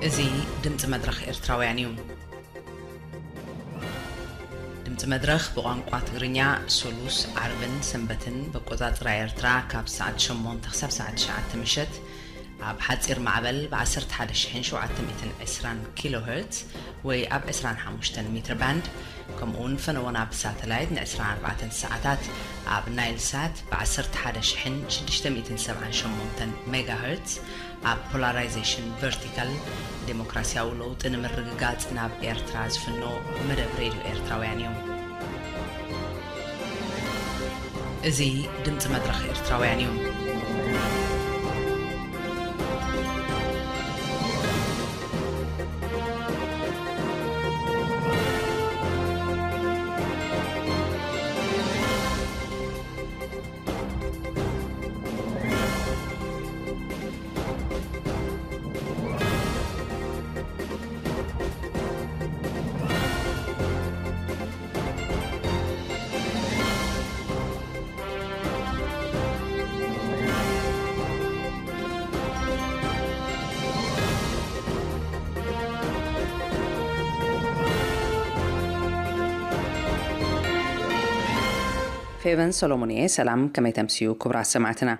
እዚ ድምፂ መድረኽ ኤርትራውያን እዩ። ድምፂ መድረኽ ብቋንቋ ትግርኛ ሶሉስ፣ ዓርብን ሰንበትን ብኣቆፃፅራ ኤርትራ ካብ ሰዓት ሸሞንተ ክሳብ ሰዓት ትሽዓተ ምሸት ኣብ ሓፂር ማዕበል ብ ዓሰርተ ሓደ ሺሕን ሸውዓተ ሚእትን ዕስራን ኪሎ ሄርትዝ ወይ ኣብ ዕስራን ሓሙሽተን ሜትር ባንድ፣ ከምኡ እውን ፈነወና ብሳተላይት ን ዕስራን ኣርባዕተን ሰዓታት ኣብ ናይል ሳት ብ ዓሰርተ ሓደ ሺሕን ሽዱሽተ ሚእትን ሰብዓን ሸሞንተን ሜጋ ሄርትዝ ኣብ ፖላራይዜሽን ቨርቲካል ዴሞክራሲያዊ ለውጢ ንምርግጋጽ ናብ ኤርትራ ዝፍኖ መደብ ሬድዮ ኤርትራውያን እዩ። እዚ ድምጺ መድረኽ ኤርትራውያን እዩ። ፌቨን ሰሎሞን እየ። ሰላም፣ ከመይ ተምስዩ ክቡራት ሰማዕትና?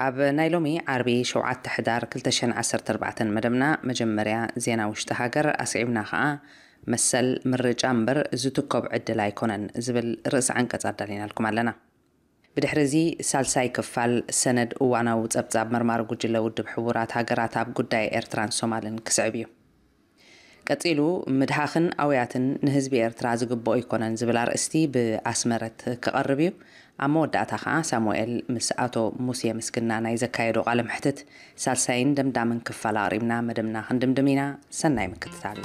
ኣብ ናይ ሎሚ ዓርቢ ሸውዓተ ሕዳር ክልተ ሽሕን ዓሰርተ ኣርባዕተን መደብና መጀመርያ ዜና ውሽጢ ሃገር ኣስዒብና ኸኣ መሰል ምርጫ እምበር ዝትኮብ ዕድል ኣይኮነን ዝብል ርእሲ ዓንቀጽ ኣዳሊናልኩም ኣለና። ብድሕሪ እዚ ሳልሳይ ክፋል ሰነድ እዋናዊ ጸብጻብ መርማሪ ጉጅለ ውድብ ሕቡራት ሃገራት ኣብ ጉዳይ ኤርትራን ሶማልን ክስዕብ እዩ። ቀጺሉ፣ ምድሃኽን ኣውያትን ንህዝቢ ኤርትራ ዝግብኦ ኣይኮነን ዝብል ኣርእስቲ ብኣስመረት ክቐርብ እዩ። ኣብ መወዳእታ ኸኣ ሳሙኤል ምስ ኣቶ ሙሴ ምስግና ናይ ዘካየዶ ቃለ መሕትት ሳልሳይን ደምዳምን ክፋል ኣቕሪብና መደብና ክንድምድም ኢና። ሰናይ ምክትታል።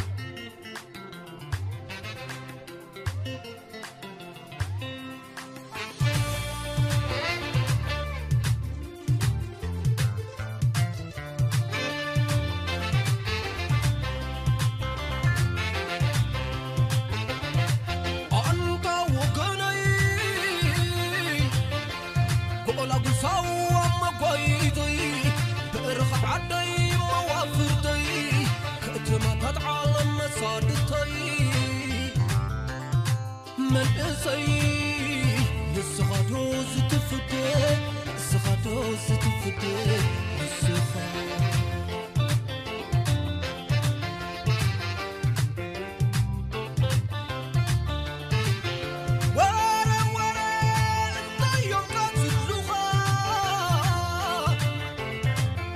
ኣንታ ወገነይ፣ ብቆላጉሳው ኣብ መጓይተይ፣ ብእርኻ ዓደይ መዋፍርተይ፣ ከተማታት ዓለም መሳድተይ። መንእሰይ፣ ንስኻ ዶ ዝትፍደ፣ ንስኻ ዶ ዝትፍደ፣ ንስኻ። ወረ፣ ወረ፣ እንታይ እዮም ቀትሉኻ?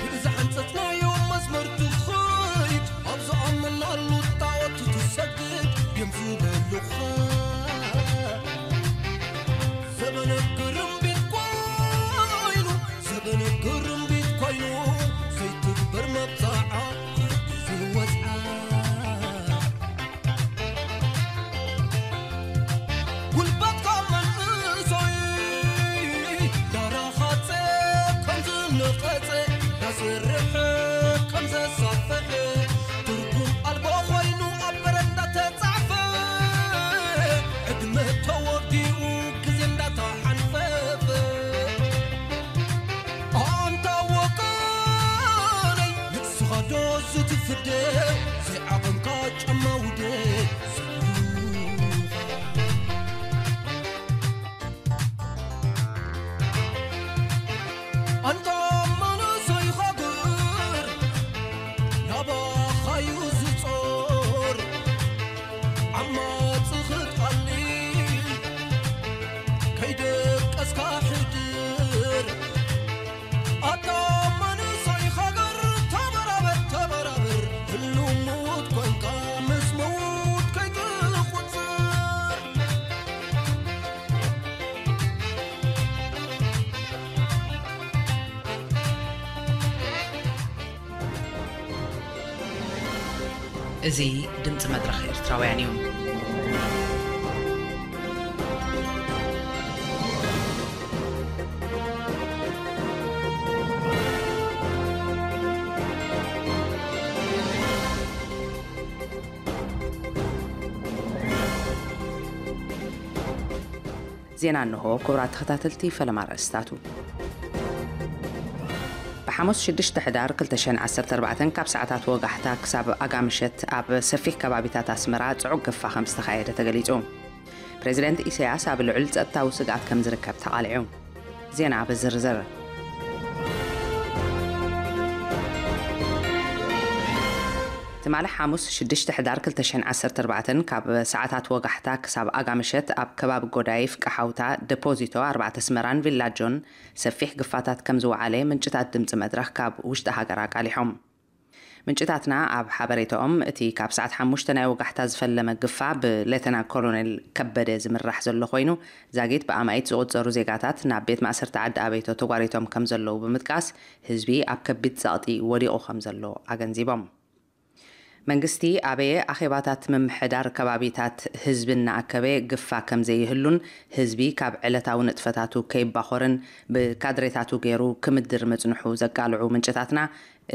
ብዝሓንጸጽናዮ መስመር ትኸይድ፣ ኣብ ዝኣመናሉ ጣዖት ትሰግድ፣ ድዮም ዝበሉኻ። ዘበነ ግርምቢት ኮይኑ፣ ዘበነ ግርምቢት ኮይኑ፣ ዘይትግበር መብጽዓ ዘይወጽዓ። ጉልበትካ መንእሰይ ዳራኻጸ ከም ዝነቐጸ፣ ዳሰርሐ ከም ዘሳፍሐ፣ ትርጉም ኣልቦ ኮይኑ ኣብ በረንዳ ተጻሕፈ። ዕድመ ተወዲኡ ግዜ እንዳተሓንፈፈ። ኣንታ ወገነይ፣ ንስኻ ዶ ዝትፍደ፣ ዘይዓቐንካ ጫማ ውደ፣ ኣንታ መንእሰይ ሃገር፣ ናባኻዩ ዝጾር፣ ዓማጺ ክትኣሊ ከይደቀስካ ሕድር። ኣታ መንእሰይ ሃገር፣ ተበራበር፣ ተበራበር፣ ህልው ምዉት ኮንካ ምስ ምዉት ከይትቑጽር። እዚ ድምፂ መድረኽ ኤርትራውያን እዩ። ዜና እንሆ። ክቡራት ተኸታተልቲ፣ ፈለማ ኣርእስታቱ። ሓሙስ ሽዱሽተ ሕዳር ክልተ ሽሕን ዓሰርተ ኣርባዕተን ካብ ሰዓታት ወጋሕታ ክሳብ ኣጋምሸት ኣብ ሰፊሕ ከባቢታት ኣስመራ ጽዑቕ ግፋ ከም ዝተኻየደ ተገሊጹ። ፕሬዚደንት ኢሳያስ ኣብ ልዑል ጸጥታዊ ስግኣት ከም ዝርከብ ተቓሊዑ። ዜና ብዝርዝር። ትማሊ ሓሙስ ሽዱሽተ ሕዳር ክልተ ሽሕን ዓሰርተ ኣርባዕተን ካብ ሰዓታት ወጋሕታ ክሳብ ኣጋምሸት ኣብ ከባቢ ጎዳይፍ፣ ቀሓውታ፣ ደፖዚቶ፣ ኣርባዕተ ኣስመራን ቪላጆን ሰፊሕ ግፋታት ከም ዝወዓለ ምንጭታት ድምፂ መድረኽ ካብ ውሽጢ ሃገር ኣቃሊሖም። ምንጭታትና ኣብ ሓበሬታኦም፣ እቲ ካብ ሰዓት ሓሙሽተ ናይ ወጋሕታ ዝፈለመ ግፋ ብሌተና ኮሎኔል ከበደ ዝምራሕ ዘሎ ኮይኑ፣ ዛጊት ብኣማኢት ዝቑጸሩ ዜጋታት ናብ ቤት ማእሰርቲ ዓዲ ኣበይቶ ተጓሪቶም ከም ዘለዉ ብምጥቃስ፣ ህዝቢ ኣብ ከቢድ ጸቕጢ ወዲቑ ከም ዘሎ ኣገንዚቦም። መንግስቲ ኣበየ ኣኼባታት ምምሕዳር ከባቢታት ህዝቢ እናኣከበ ግፋ ከም ዘይህሉን ህዝቢ ካብ ዕለታዊ ንጥፈታቱ ከይባኾርን ብካድሬታቱ ገይሩ ክምድር ምጽንሑ ዘቃልዑ ምንጭታትና፣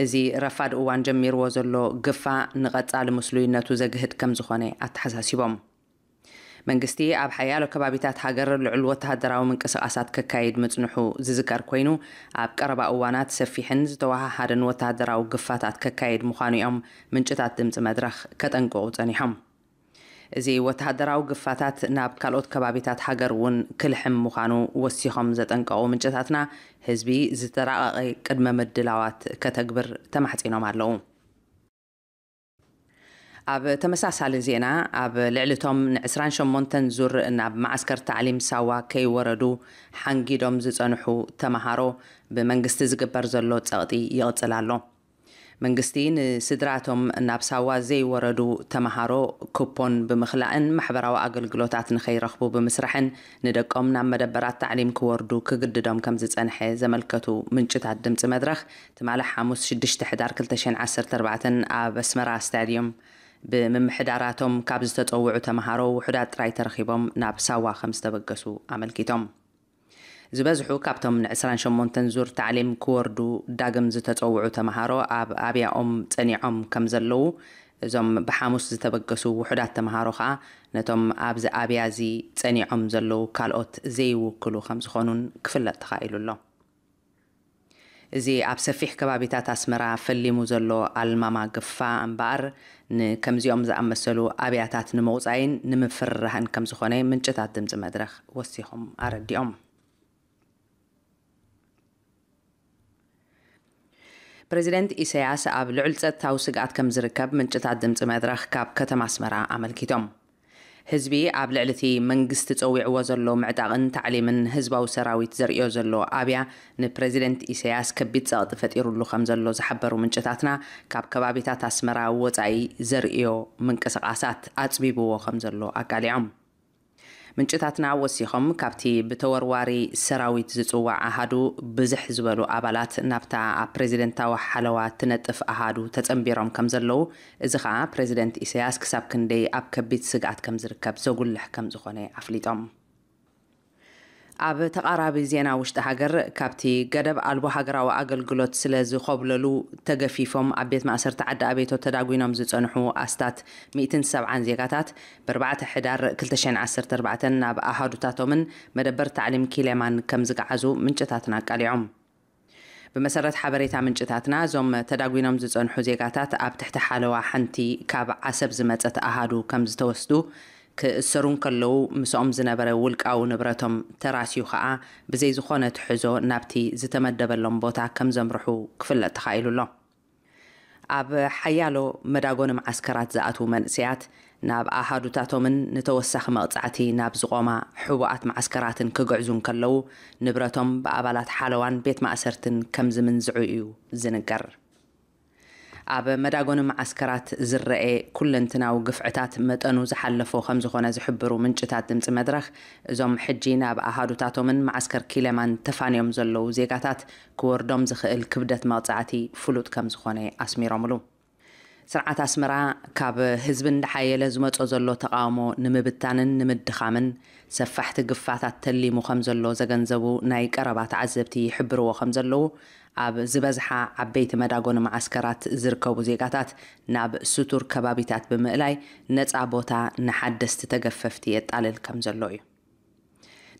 እዚ ረፋድ እዋን ጀሚርዎ ዘሎ ግፋ ንቐጻሊ ምስሉይነቱ ዘግህድ ከም ዝኾነ ኣተሓሳሲቦም። መንግስቲ ኣብ ሓያሎ ከባቢታት ሃገር ልዑል ወተሃደራዊ ምንቅስቓሳት ከካይድ ምጽንሑ ዝዝከር ኮይኑ፣ ኣብ ቀረባ እዋናት ሰፊሕን ዝተወሃሃደን ወተሃደራዊ ግፋታት ከካይድ ምዃኑ እዮም ምንጭታት ድምፂ መድረኽ ከጠንቅቑ ጸኒሖም። እዚ ወተሃደራዊ ግፋታት ናብ ካልኦት ከባቢታት ሃገር እውን ክልሕም ምዃኑ ወሲኾም ዘጠንቀቑ ምንጭታትና፣ ህዝቢ ዝተራቐቐ ቅድመ ምድላዋት ከተግብር ተማሕጺኖም ኣለዉ። ኣብ ተመሳሳሊ ዜና፣ ኣብ ልዕሊ እቶም ን ዕስራን ሸሞንተን ዙር ናብ መዓስከር ታዕሊም ሳዋ ከይወረዱ ሓንጊዶም ዝጸንሑ ተመሃሮ፣ ብመንግስቲ ዝግበር ዘሎ ጸቕጢ ይቕጽል ኣሎ። መንግስቲ ንስድራቶም ናብ ሳዋ ዘይወረዱ ተመሃሮ ኩፖን ብምኽላእን ማሕበራዊ ኣገልግሎታት ንኸይረኽቡ ብምስራሕን ንደቆም ናብ መደበራት ታዕሊም ክወርዱ ክግድዶም ከም ዝጸንሐ ዘመልከቱ ምንጭታት ድምፂ መድረኽ፣ ትማሊ ሓሙስ ሽዱሽተ ሕዳር ክልተ ሽሕን ዓሰርተ ኣርባዕተን ኣብ ኣስመራ ስታድዮም ብምምሕዳራቶም ካብ ዝተጸውዑ ተመሃሮ ውሑዳት ጥራይ ተረኺቦም ናብ ሳዋ ከም ዝተበገሱ ኣመልኪቶም። ዝበዝሑ ካብቶም ን ዕስራን ሸሞንተን ዙር ታዕሊም ክወርዱ ዳግም ዝተጸውዑ ተመሃሮ ኣብ ኣብያኦም ጸኒዖም ከም ዘለዉ፣ እዞም ብሓሙስ ዝተበገሱ ውሑዳት ተመሃሮ ኸኣ ነቶም ኣብዚ ኣብያ እዚ ጸኒዖም ዘለዉ ካልኦት ዘይውክሉ ከም ዝኾኑን ክፍለጥ ተኻኢሉ ኣሎ። እዚ ኣብ ሰፊሕ ከባቢታት ኣስመራ ፈሊሙ ዘሎ ኣልማማ ግፋ እምበኣር፣ ንከምዚኦም ዝኣመሰሉ ኣብያታት ንምቑጻይን ንምፍርራህን ከም ዝኾነ ምንጭታት ድምፂ መድረኽ ወሲኾም ኣረዲኦም። ፕሬዚደንት ኢሳያስ ኣብ ልዑል ጸጥታዊ ስግኣት ከም ዝርከብ ምንጭታት ድምፂ መድረኽ ካብ ከተማ ኣስመራ ኣመልኪቶም። ህዝቢ ኣብ ልዕሊ እቲ መንግስቲ ጸዊዕዎ ዘሎ ምዕጣቕን ታዕሊምን ህዝባዊ ሰራዊት ዘርእዮ ዘሎ ኣብያ ንፕሬዚደንት ኢሳያስ ከቢድ ጸቕጢ ፈጢሩሉ ከም ዘሎ ዝሓበሩ ምንጭታትና፣ ካብ ከባቢታት ኣስመራ ወጻኢ ዘርእዮ ምንቅስቓሳት ኣጽቢብዎ ከም ዘሎ ኣቃሊዖም። ምንጭታትና ወሲኾም፣ ካብቲ ብተወርዋሪ ሰራዊት ዝጽዋዕ ኣሃዱ ብዝሕ ዝበሉ ኣባላት ናብታ ኣብ ፕሬዚደንታዊ ሓለዋ ትነጥፍ ኣሃዱ ተጸንቢሮም ከም ዘለዉ፣ እዚ ኸኣ ፕሬዚደንት ኢሳያስ ክሳብ ክንደይ ኣብ ከቢድ ስግኣት ከም ዝርከብ ዘጉልሕ ከም ዝኾነ ኣፍሊጦም። ኣብ ተቓራቢ ዜና ውሽጢ ሃገር፣ ካብቲ ገደብ ኣልቦ ሃገራዊ ኣገልግሎት ስለ ዝኾብለሉ ተገፊፎም ኣብ ቤት ማእሰርቲ ዓዲ ኣቤቶ ተዳጒኖም ዝጸንሑ ኣስታት ሚእትን ሰብዓን ዜጋታት፣ ብኣርባዕተ ሕዳር ክልተ ሽሕን ዓሰርተ ኣርባዕተን ናብ ኣሃዱታቶምን መደበር ታዕሊም ኪሌማን ከም ዝገዓዙ ምንጭታትና ኣቃሊዖም። ብመሰረት ሓበሬታ ምንጭታትና፣ እዞም ተዳጒኖም ዝጸንሑ ዜጋታት ኣብ ትሕቲ ሓለዋ ሓንቲ ካብ ዓሰብ ዝመጸት ኣሃዱ ከም ዝተወስዱ፣ ክእሰሩ እንከለዉ ምስኦም ዝነበረ ውልቃዊ ንብረቶም ተራስዩ ኸኣ ብዘይ ዝኾነ ትሕዞ ናብቲ ዝተመደበሎም ቦታ ከም ዘምርሑ ክፍለጥ ተኻኢሉ ኣሎ። ኣብ ሓያሎ መዳጎኒ መዓስከራት ዝኣትዉ መንእሰያት ናብ ኣሃዱታቶምን ንተወሳኺ መቕጻዕቲ ናብ ዝቖማ ሕቡኣት መዓስከራትን ክግዕዙ እንከለዉ፣ ንብረቶም ብኣባላት ሓለዋን ቤት ማእሰርትን ከም ዝምንዝዑ እዩ ዝንገር። ኣብ መዳጎኒ መዓስከራት ዝረኤ ኩለንትናዊ ግፍዕታት መጠኑ ዝሓለፎ ከም ዝኾነ ዝሕብሩ ምንጭታት ድምፂ መድረኽ፣ እዞም ሕጂ ናብ ኣሃዱታቶምን መዓስከር ኪለማን ተፋንዮም ዘለዉ ዜጋታት ክወርዶም ዝኽእል ክብደት መቕጻዕቲ ፍሉጥ ከም ዝኾነ ኣስሚሮምሉ። ስርዓት ኣስመራ ካብ ህዝቢ እንዳሓየለ ዝመጾ ዘሎ ተቓውሞ ንምብታንን ንምድኻምን ሰፋሕቲ ግፋታት ተሊሙ ከም ዘሎ ዘገንዘቡ ናይ ቀረባ ተዓዘብቲ ይሕብርዎ ከም ዘለዉ፣ ኣብ ዝበዝሓ ዓበይቲ መዳጎኒ መዓስከራት ዝርከቡ ዜጋታት ናብ ስቱር ከባቢታት ብምእላይ ነጻ ቦታ ንሓደስቲ ተገፈፍቲ የጣልል ከም ዘሎ እዩ።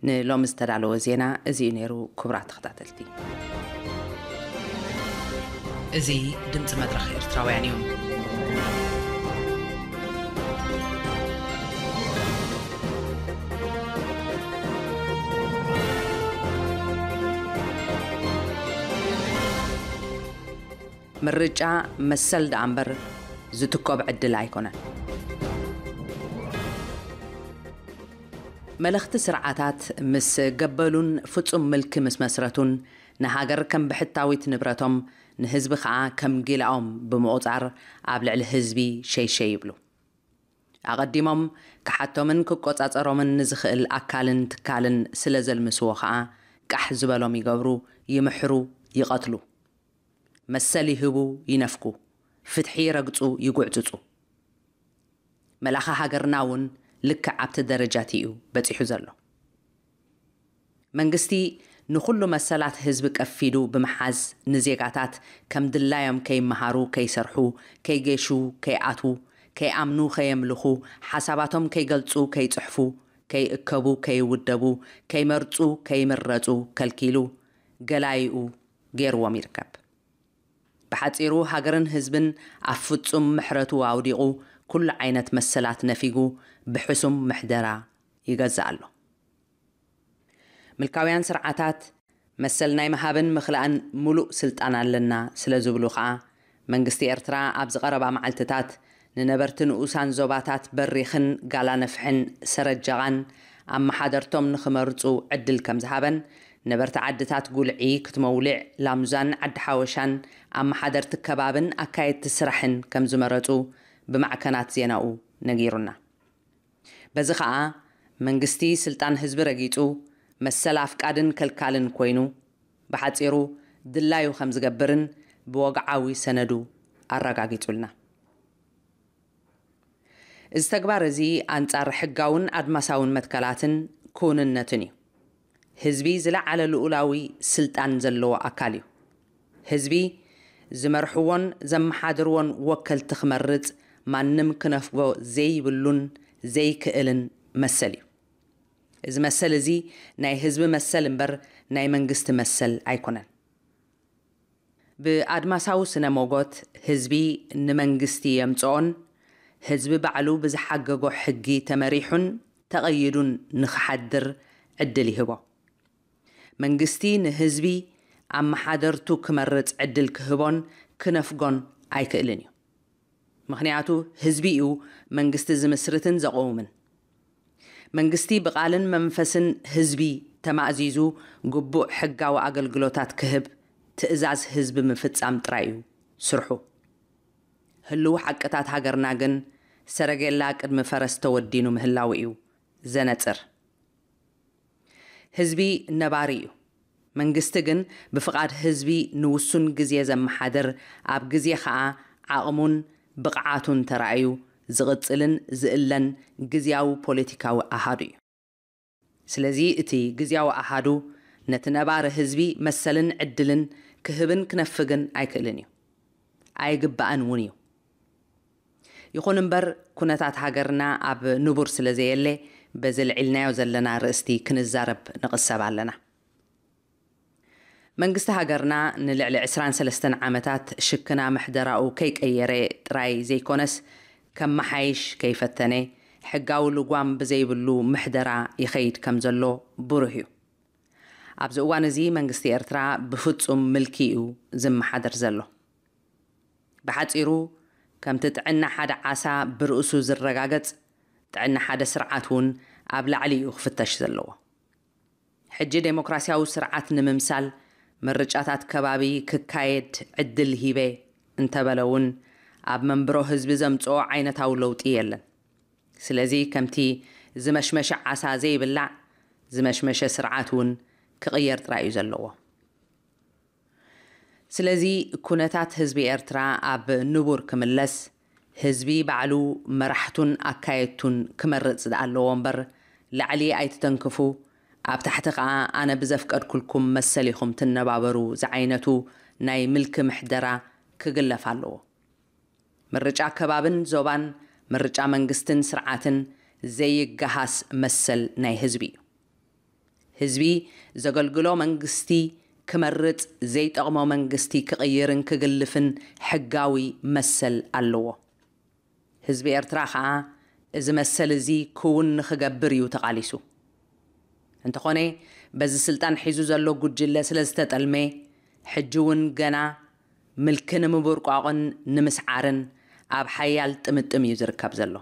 ንሎሚ ዝተዳለወ ዜና እዚ እዩ ነይሩ። ክቡራት ተኸታተልቲ፣ እዚ ድምፂ መድረኽ ኤርትራውያን እዩ። ምርጫ መሰል ደኣ እምበር ዝትኮብ ዕድል ኣይኮነን። መለኽቲ ስርዓታት ምስ ገበሉን ፍጹም ምልኪ ምስ መስረቱን፣ ንሃገር ከም ብሕታዊት ንብረቶም፣ ንህዝቢ ከኣ ከም ጊላኦም ብምቑጻር፣ ኣብ ልዕሊ ህዝቢ ሸይሸይ ይብሉ። ኣቐዲሞም ክሓቶምን ክቆጻጸሮምን ንዝኽእል ኣካልን ትካልን ስለ ዘልምስዎ ከኣ፣ ቃሕ ዝበሎም ይገብሩ፣ ይምሕሩ፣ ይቐትሉ። መሰል ይህቡ፣ ይነፍጉ። ፍትሒ ይረግጹ፣ ይጉዕጽጹ። መልኣኸ ሃገርና እውን ልክዕ ኣብቲ ደረጃቲ እዩ በጺሑ ዘሎ። መንግስቲ ንኹሉ መሰላት ህዝቢ ቀፊዱ ብምሓዝ፣ ንዜጋታት ከም ድላዮም ከይመሃሩ፣ ከይሰርሑ፣ ከይገሹ፣ ከይኣትዉ፣ ከይኣምኑ፣ ከየምልኹ፣ ሓሳባቶም ከይገልጹ፣ ከይጽሕፉ፣ ከይእከቡ፣ ከይውደቡ፣ ከይመርጹ፣ ከይምረጹ ከልኪሉ፣ ገላይኡ ገይርዎም ይርከብ። ብሓጺሩ፣ ሃገርን ህዝብን ኣብ ፍጹም ምሕረቱ ኣውዲቑ፣ ኩሉ ዓይነት መሰላት ነፊጉ፣ ብሕሱም ምሕደራ ይገዝእ ኣሎ። ምልካውያን ስርዓታት፣ መሰል ናይ ምሃብን ምኽላእን ምሉእ ስልጣን ኣለና ስለ ዝብሉ ኸኣ፣ መንግስቲ ኤርትራ ኣብዚ ቀረባ መዓልትታት ንነበርቲ ንኡሳን ዞባታት በሪኽን ጋላነፍሕን ሰረጀቓን ኣመሓደርቶም ንኽመርጹ ዕድል ከም ዝሃበን፣ ነበርቲ ዓድታት ጉልዒ፣ ክትመውሊዕ፣ ላሙዛን ዓዲ ሓወሻን ኣመሓደርቲ ከባብን ኣካየድቲ ስራሕን ከም ዝመረጹ ብማዕከናት ዜናኡ ነጊሩና። በዚ ኸኣ መንግስቲ ስልጣን ህዝቢ ረጊጹ፣ መሰል ኣፍቃድን ከልካልን ኮይኑ፣ ብሓጺሩ ድላዩ ከም ዝገብርን ብወግዓዊ ሰነዱ ኣረጋጊጹልና። እዚ ተግባር እዚ ኣንጻር ሕጋውን ኣድማሳውን መትከላትን ክውንነትን እዩ። ህዝቢ ዝለዓለ ልኡላዊ ስልጣን ዘለዎ ኣካል እዩ። ህዝቢ ዝመርሕዎን ዘመሓድርዎን ወከልቲ ክመርጽ ማንም ክነፍጎ ዘይብሉን ዘይክእልን መሰል እዩ። እዚ መሰል እዚ ናይ ህዝቢ መሰል እምበር ናይ መንግስቲ መሰል ኣይኮነን። ብኣድማሳዊ ስነ ሞጎት ህዝቢ ንመንግስቲ የምጽኦን ህዝቢ ባዕሉ ብዝሓገጎ ሕጊ ተመሪሑን ተቐይዱን ንኽሓድር ዕድል ይህቦ። መንግስቲ ንህዝቢ ኣመሓደርቱ ክመርጽ ዕድል ክህቦን ክነፍጎን ኣይክእልን እዩ። ምኽንያቱ ህዝቢ እዩ መንግስቲ ዝምስርትን ዘቐውምን። መንግስቲ ብቓልን መንፈስን ህዝቢ ተማእዚዙ ግቡእ ሕጋዊ ኣገልግሎታት ክህብ ትእዛዝ ህዝቢ ምፍጻም ጥራይ እዩ ስርሑ። ህልው ሓቅታት ሃገርና ግን ሰረጌላ ቅድሚ ፈረስ ተወዲኑ ምህላው እዩ ዘነጽር። ህዝቢ ነባሪ እዩ። መንግስቲ ግን ብፍቓድ ህዝቢ ንውሱን ግዜ ዘመሓድር፣ ኣብ ግዜ ኸኣ ዓቕሙን ብቕዓቱን ተራእዩ ዝቕጽልን ዝእለን ግዝያዊ ፖለቲካዊ ኣሃዱ እዩ። ስለዚ እቲ ግዝያዊ ኣሃዱ ነቲ ነባሪ ህዝቢ መሰልን ዕድልን ክህብን ክነፍግን ኣይክእልን እዩ። ኣይግባእን እውን እዩ። ይኹን እምበር፣ ኩነታት ሃገርና ኣብ ንቡር ስለ ዘየለ፣ በዚ ልዒልናዮ ዘለና ርእስቲ ክንዛረብ ንቕሰብ ኣለና። መንግስቲ ሃገርና ንልዕሊ ዕስራን ሰለስተን ዓመታት ሽክና ምሕደራኡ ከይቀየረ ጥራይ ዘይኮነስ፣ ከመሓይሽ ከይፈተነ፣ ሕጋዊ ልጓም ብዘይብሉ ምሕደራ ይኸይድ ከም ዘሎ ብሩህ እዩ። ኣብዚ እዋን እዚ መንግስቲ ኤርትራ ብፍጹም ምልኪ እዩ ዝመሓደር ዘሎ። ብሓጺሩ፣ ከምቲ ጥዕና ሓደ ዓሳ ብርእሱ ዝረጋገጽ፣ ጥዕና ሓደ ስርዓት እውን ኣብ ላዕሊ እዩ ክፍተሽ ዘለዎ። ሕጂ ዴሞክራሲያዊ ስርዓት ንምምሳል ምርጫታት ከባቢ ክካየድ ዕድል ሂበ እንተበለ እውን፣ ኣብ መንብሮ ህዝቢ ዘምጽኦ ዓይነታዊ ለውጢ የለን። ስለዚ ከምቲ ዝመሽመሸ ዓሳ ዘይብላዕ፣ ዝመሽመሸ ስርዓት እውን ክቕየር ጥራይ እዩ ዘለዎ። ስለዚ ኩነታት ህዝቢ ኤርትራ ኣብ ንቡር ክምለስ፣ ህዝቢ ባዕሉ መራሕቱን ኣካየድቱን ክመርጽ ደኣ ኣለዎ እምበር፣ ላዕሊ ኣይትተንክፉ፣ ኣብ ታሕቲ ከኣ ኣነ ብዘፍቀድኩልኩም መሰል ኢኹም ትነባበሩ ዝዓይነቱ ናይ ምልኪ ምሕደራ ክግለፍ ኣለዎ። ምርጫ ከባብን ዞባን፣ ምርጫ መንግስትን ስርዓትን ዘይገሃስ መሰል ናይ ህዝቢ እዩ። ህዝቢ ዘገልግሎ መንግስቲ ክመርጽ፣ ዘይጠቕሞ መንግስቲ ክቕይርን ክግልፍን ሕጋዊ መሰል ኣለዎ። ህዝቢ ኤርትራ ኸኣ እዚ መሰል እዚ ክውን ንኽገብር እዩ ተቓሊሱ። እንተኾነ፣ በዚ ስልጣን ሒዙ ዘሎ ጉጅለ ስለ ዝተጠልመ፣ ሕጂ እውን ገና ምልኪ ንምብርቋቕን ንምስዓርን ኣብ ሓያል ጥምጥም እዩ ዝርከብ ዘሎ።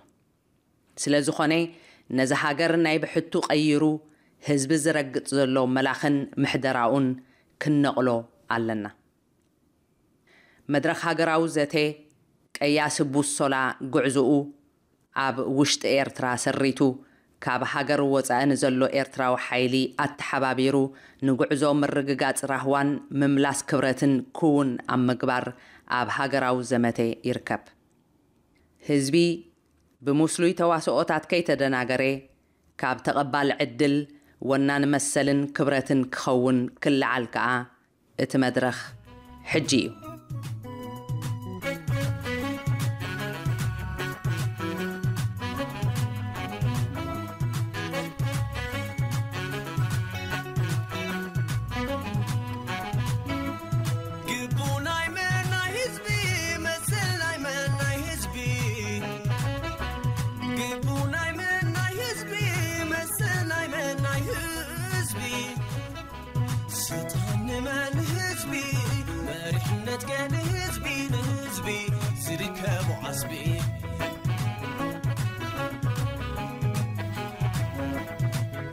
ስለ ዝኾነ፣ ነዚ ሃገር ናይ ብሕቱ ቀይሩ ህዝቢ ዝረግጽ ዘሎ መላኽን ምሕደራኡን ክንነቕሎ ኣለና። መድረኽ ሃገራዊ ዘተ ቀያሲ ቡሶላ ጉዕዞኡ ኣብ ውሽጢ ኤርትራ ሰሪቱ፣ ካብ ሃገር ወጻኢ ንዘሎ ኤርትራዊ ሓይሊ ኣተሓባቢሩ፣ ንጉዕዞ ምርግጋጽ ራህዋን ምምላስ ክብረትን ክውን ኣብ ምግባር ኣብ ሃገራዊ ዘመተ ይርከብ። ህዝቢ ብምስሉይ ተዋስኦታት ከይተደናገረ፣ ካብ ተቐባል ዕድል ወናን መሰልን ክብረትን ክኸውን ክለዓል ከኣ እቲ መድረኽ ሕጂ እዩ። ግቡ ናይ መን ናይ ህዝቢ፣ መሰል ናይ መን ናይ ህዝቢ። ግቡ ናይ መን ናይ ህዝቢ፣ መሰል ናይ መን ናይ ህዝቢ። ስልጣን ንመን ህዝቢ፣ መሪሕነት ከ ንህዝቢ፣ ንህዝቢ ዝርከቡ ዓስቢ።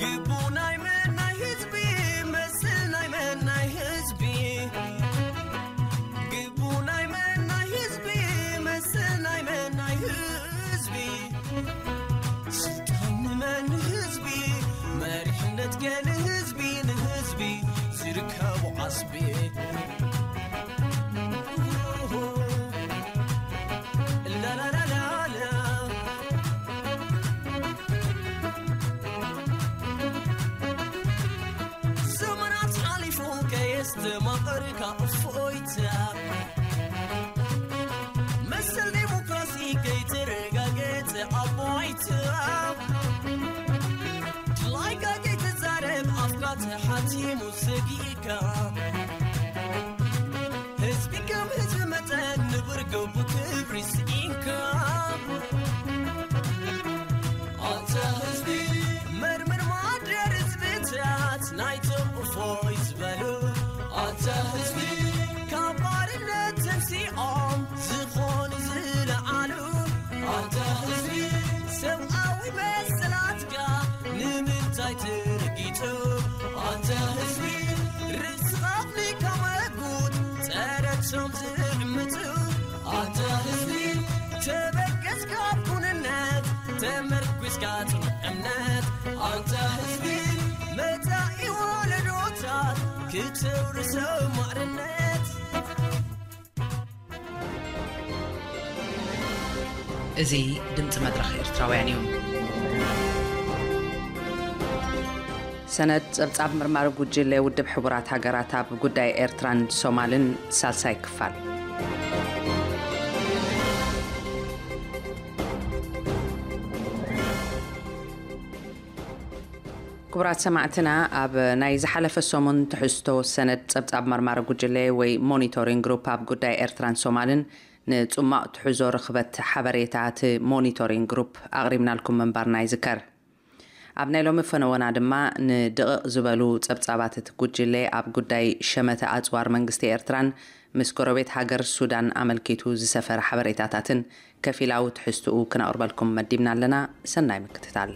ግቡ ናይ መን ናይ ህዝቢ፣ መስል ናይ መን ናይ ህዝቢ። ግቡ ናይ መን ናይ ህዝቢ፣ መስል ናይ መን ናይ ህዝቢ። ስልጣን ንመን ህዝቢ፣ መሪሕነት ከ ንህዝቢ፣ ንህዝቢ ዝርከቡ ዓስቢ። ላላላላላ። ዘመናት ሓሊፉ ከየስተማቐርካ እፎይታ፣ መሰል ዴሞክራሲ ከይተረጋገጸ ኣብ ባይታ፣ ድላይካ ከይትዛረብ ኣፍካ ተሓቲሙ ሰጊእካ፣ ህዝቢ ከም ህዝቢ መጠን ንብርገቡ ክብሪ ስኢንካ። ኣንታ ህዝቢ መርምር ማደር ህዝብታት ናይቶም እፎይ ዝበሉ። ኣንታ ህዝቢ ካብ ባርነት ተንሲኦም ዝኾኑ ዝለዓሉ። ኣንታ ህዝቢ ሰብኣዊ መሰላትካ ንምንታይ ተረጊጹ? ኣንታ ህዝቢ ርእስኻ ኣፍሊካ መጉት ጸረቶም ዝዕምቱ። ኣንታ ህዝቢ ተበገስ ካብ ኩንነት ተመርኲስካ ጽኑዕ እምነት። ኣንታ ህዝቢ መጻኢ ወለዶታት ክተውርሶ ማዕርነት። እዚ ድምፂ መድረኽ ኤርትራውያን እዩ። ሰነድ ጸብጻብ መርማሪ ጉጅለ ውድብ ሕቡራት ሃገራት ኣብ ጉዳይ ኤርትራን ሶማልን፣ ሳልሳይ ክፋል። ክቡራት ሰማዕትና፣ ኣብ ናይ ዝሓለፈ ሰሙን ትሕዝቶ ሰነድ ጸብጻብ መርማሪ ጉጅለ ወይ ሞኒቶሪንግ ግሩፕ ኣብ ጉዳይ ኤርትራን ሶማልን ንጽማቕ ትሕዞ ርኽበት ሓበሬታ እቲ ሞኒቶሪንግ ግሩፕ ኣቕሪብናልኩም ምንባርና ይዝከር። ኣብ ናይ ሎሚ ፈነወና ድማ ንድቕቕ ዝበሉ ጸብጻባት እቲ ጉጅለ ኣብ ጉዳይ ሸመተ ኣጽዋር መንግስቲ ኤርትራን ምስ ጎረቤት ሃገር ሱዳን ኣመልኪቱ ዝሰፈረ ሓበሬታታትን ከፊላዊ ትሕዝትኡ ክነቕርበልኩም መዲብና ኣለና። ሰናይ ምክትታል።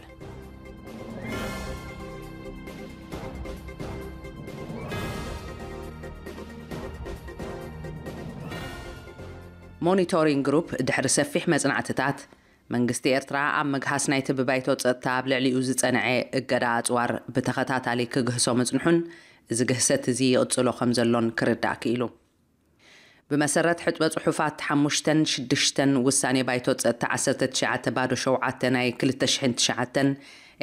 ሞኒቶሪንግ ግሩፕ ድሕሪ ሰፊሕ መጽናዕትታት፣ መንግስቲ ኤርትራ ኣብ ምግሃስ ናይቲ ብባይቶ ጸጥታ ኣብ ልዕሊኡ ዝጸንዐ እገዳ ኣጽዋር ብተኸታታሊ ክግህሶ ምጽንሑን፣ እዚ ግህሰት እዚ ይቕጽሎ ከም ዘሎን ክርዳእ ክኢሉ። ብመሰረት ሕጥበ ጽሑፋት ሓሙሽተን ሽዱሽተን ውሳኔ ባይቶ ጸጥታ ዓሰርተ ትሽዓተ ባዶ ሸውዓተ ናይ ክልተ ሽሕን ትሽዓተን፣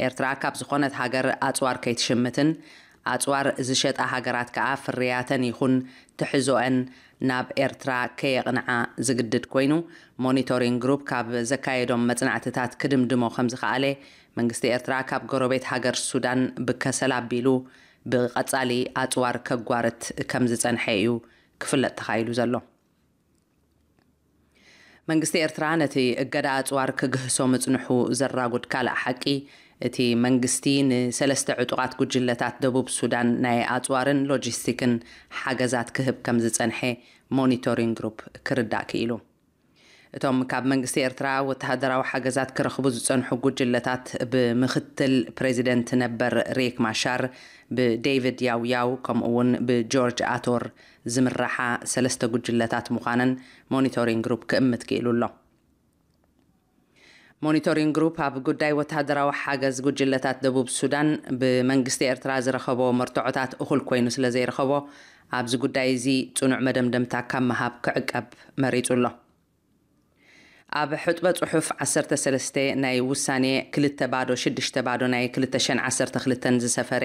ኤርትራ ካብ ዝኾነት ሃገር ኣጽዋር ከይትሽምትን፣ ኣጽዋር ዝሸጣ ሃገራት ከኣ ፍርያተን ይኹን ትሕዞአን ናብ ኤርትራ ከየቕንዓ ዝግድድ ኮይኑ፣ ሞኒቶሪንግ ግሩፕ ካብ ዘካየዶም መጽናዕትታት ክድምድሞ ከም ዝኸኣለ፣ መንግስቲ ኤርትራ ካብ ጎረቤት ሃገር ሱዳን ብከሰል ኣቢሉ ብቐጻሊ ኣጽዋር ከጓርት ከም ዝጸንሐ እዩ ክፍለጥ ተኻኢሉ ዘሎ። መንግስቲ ኤርትራ ነቲ እገዳ ኣጽዋር ክግህሶ ምጽንሑ ዘራጉድ ካልእ ሓቂ፣ እቲ መንግስቲ ንሰለስተ ዕጡቓት ጉጅለታት ደቡብ ሱዳን ናይ ኣጽዋርን ሎጂስቲክን ሓገዛት ክህብ ከም ዝጸንሐ ሞኒቶሪንግ ግሩፕ ክርዳእ ክኢሉ። እቶም ካብ መንግስቲ ኤርትራ ወተሃደራዊ ሓገዛት ክረኽቡ ዝጸንሑ ጉጅለታት፣ ብምክትል ፕሬዚደንት ነበር ሪክ ማሻር፣ ብዴቪድ ያውያው፣ ከምኡ እውን ብጆርጅ ኣቶር ዝምራሓ ሰለስተ ጉጅለታት ምዃነን ሞኒቶሪንግ ግሩፕ ክእምት ክኢሉ ኣሎ። ሞኒቶሪንግ ግሩፕ ኣብ ጉዳይ ወተሃደራዊ ሓገዝ ጉጅለታት ደቡብ ሱዳን፣ ብመንግስቲ ኤርትራ ዝረኸቦ መርትዖታት እኹል ኮይኑ ስለ ዘይረኸቦ፣ ኣብዚ ጉዳይ እዚ ጽኑዕ መደምደምታ ካብ ምሃብ ክዕቀብ መሪጹ ኣሎ። ኣብ ሕጥበ ጽሑፍ ዓሰርተ ሰለስተ ናይ ውሳኔ ክልተ ባዶ ሽዱሽተ ባዶ ናይ ክልተ ሽሕን ዓሰርተ ክልተን ዝሰፈረ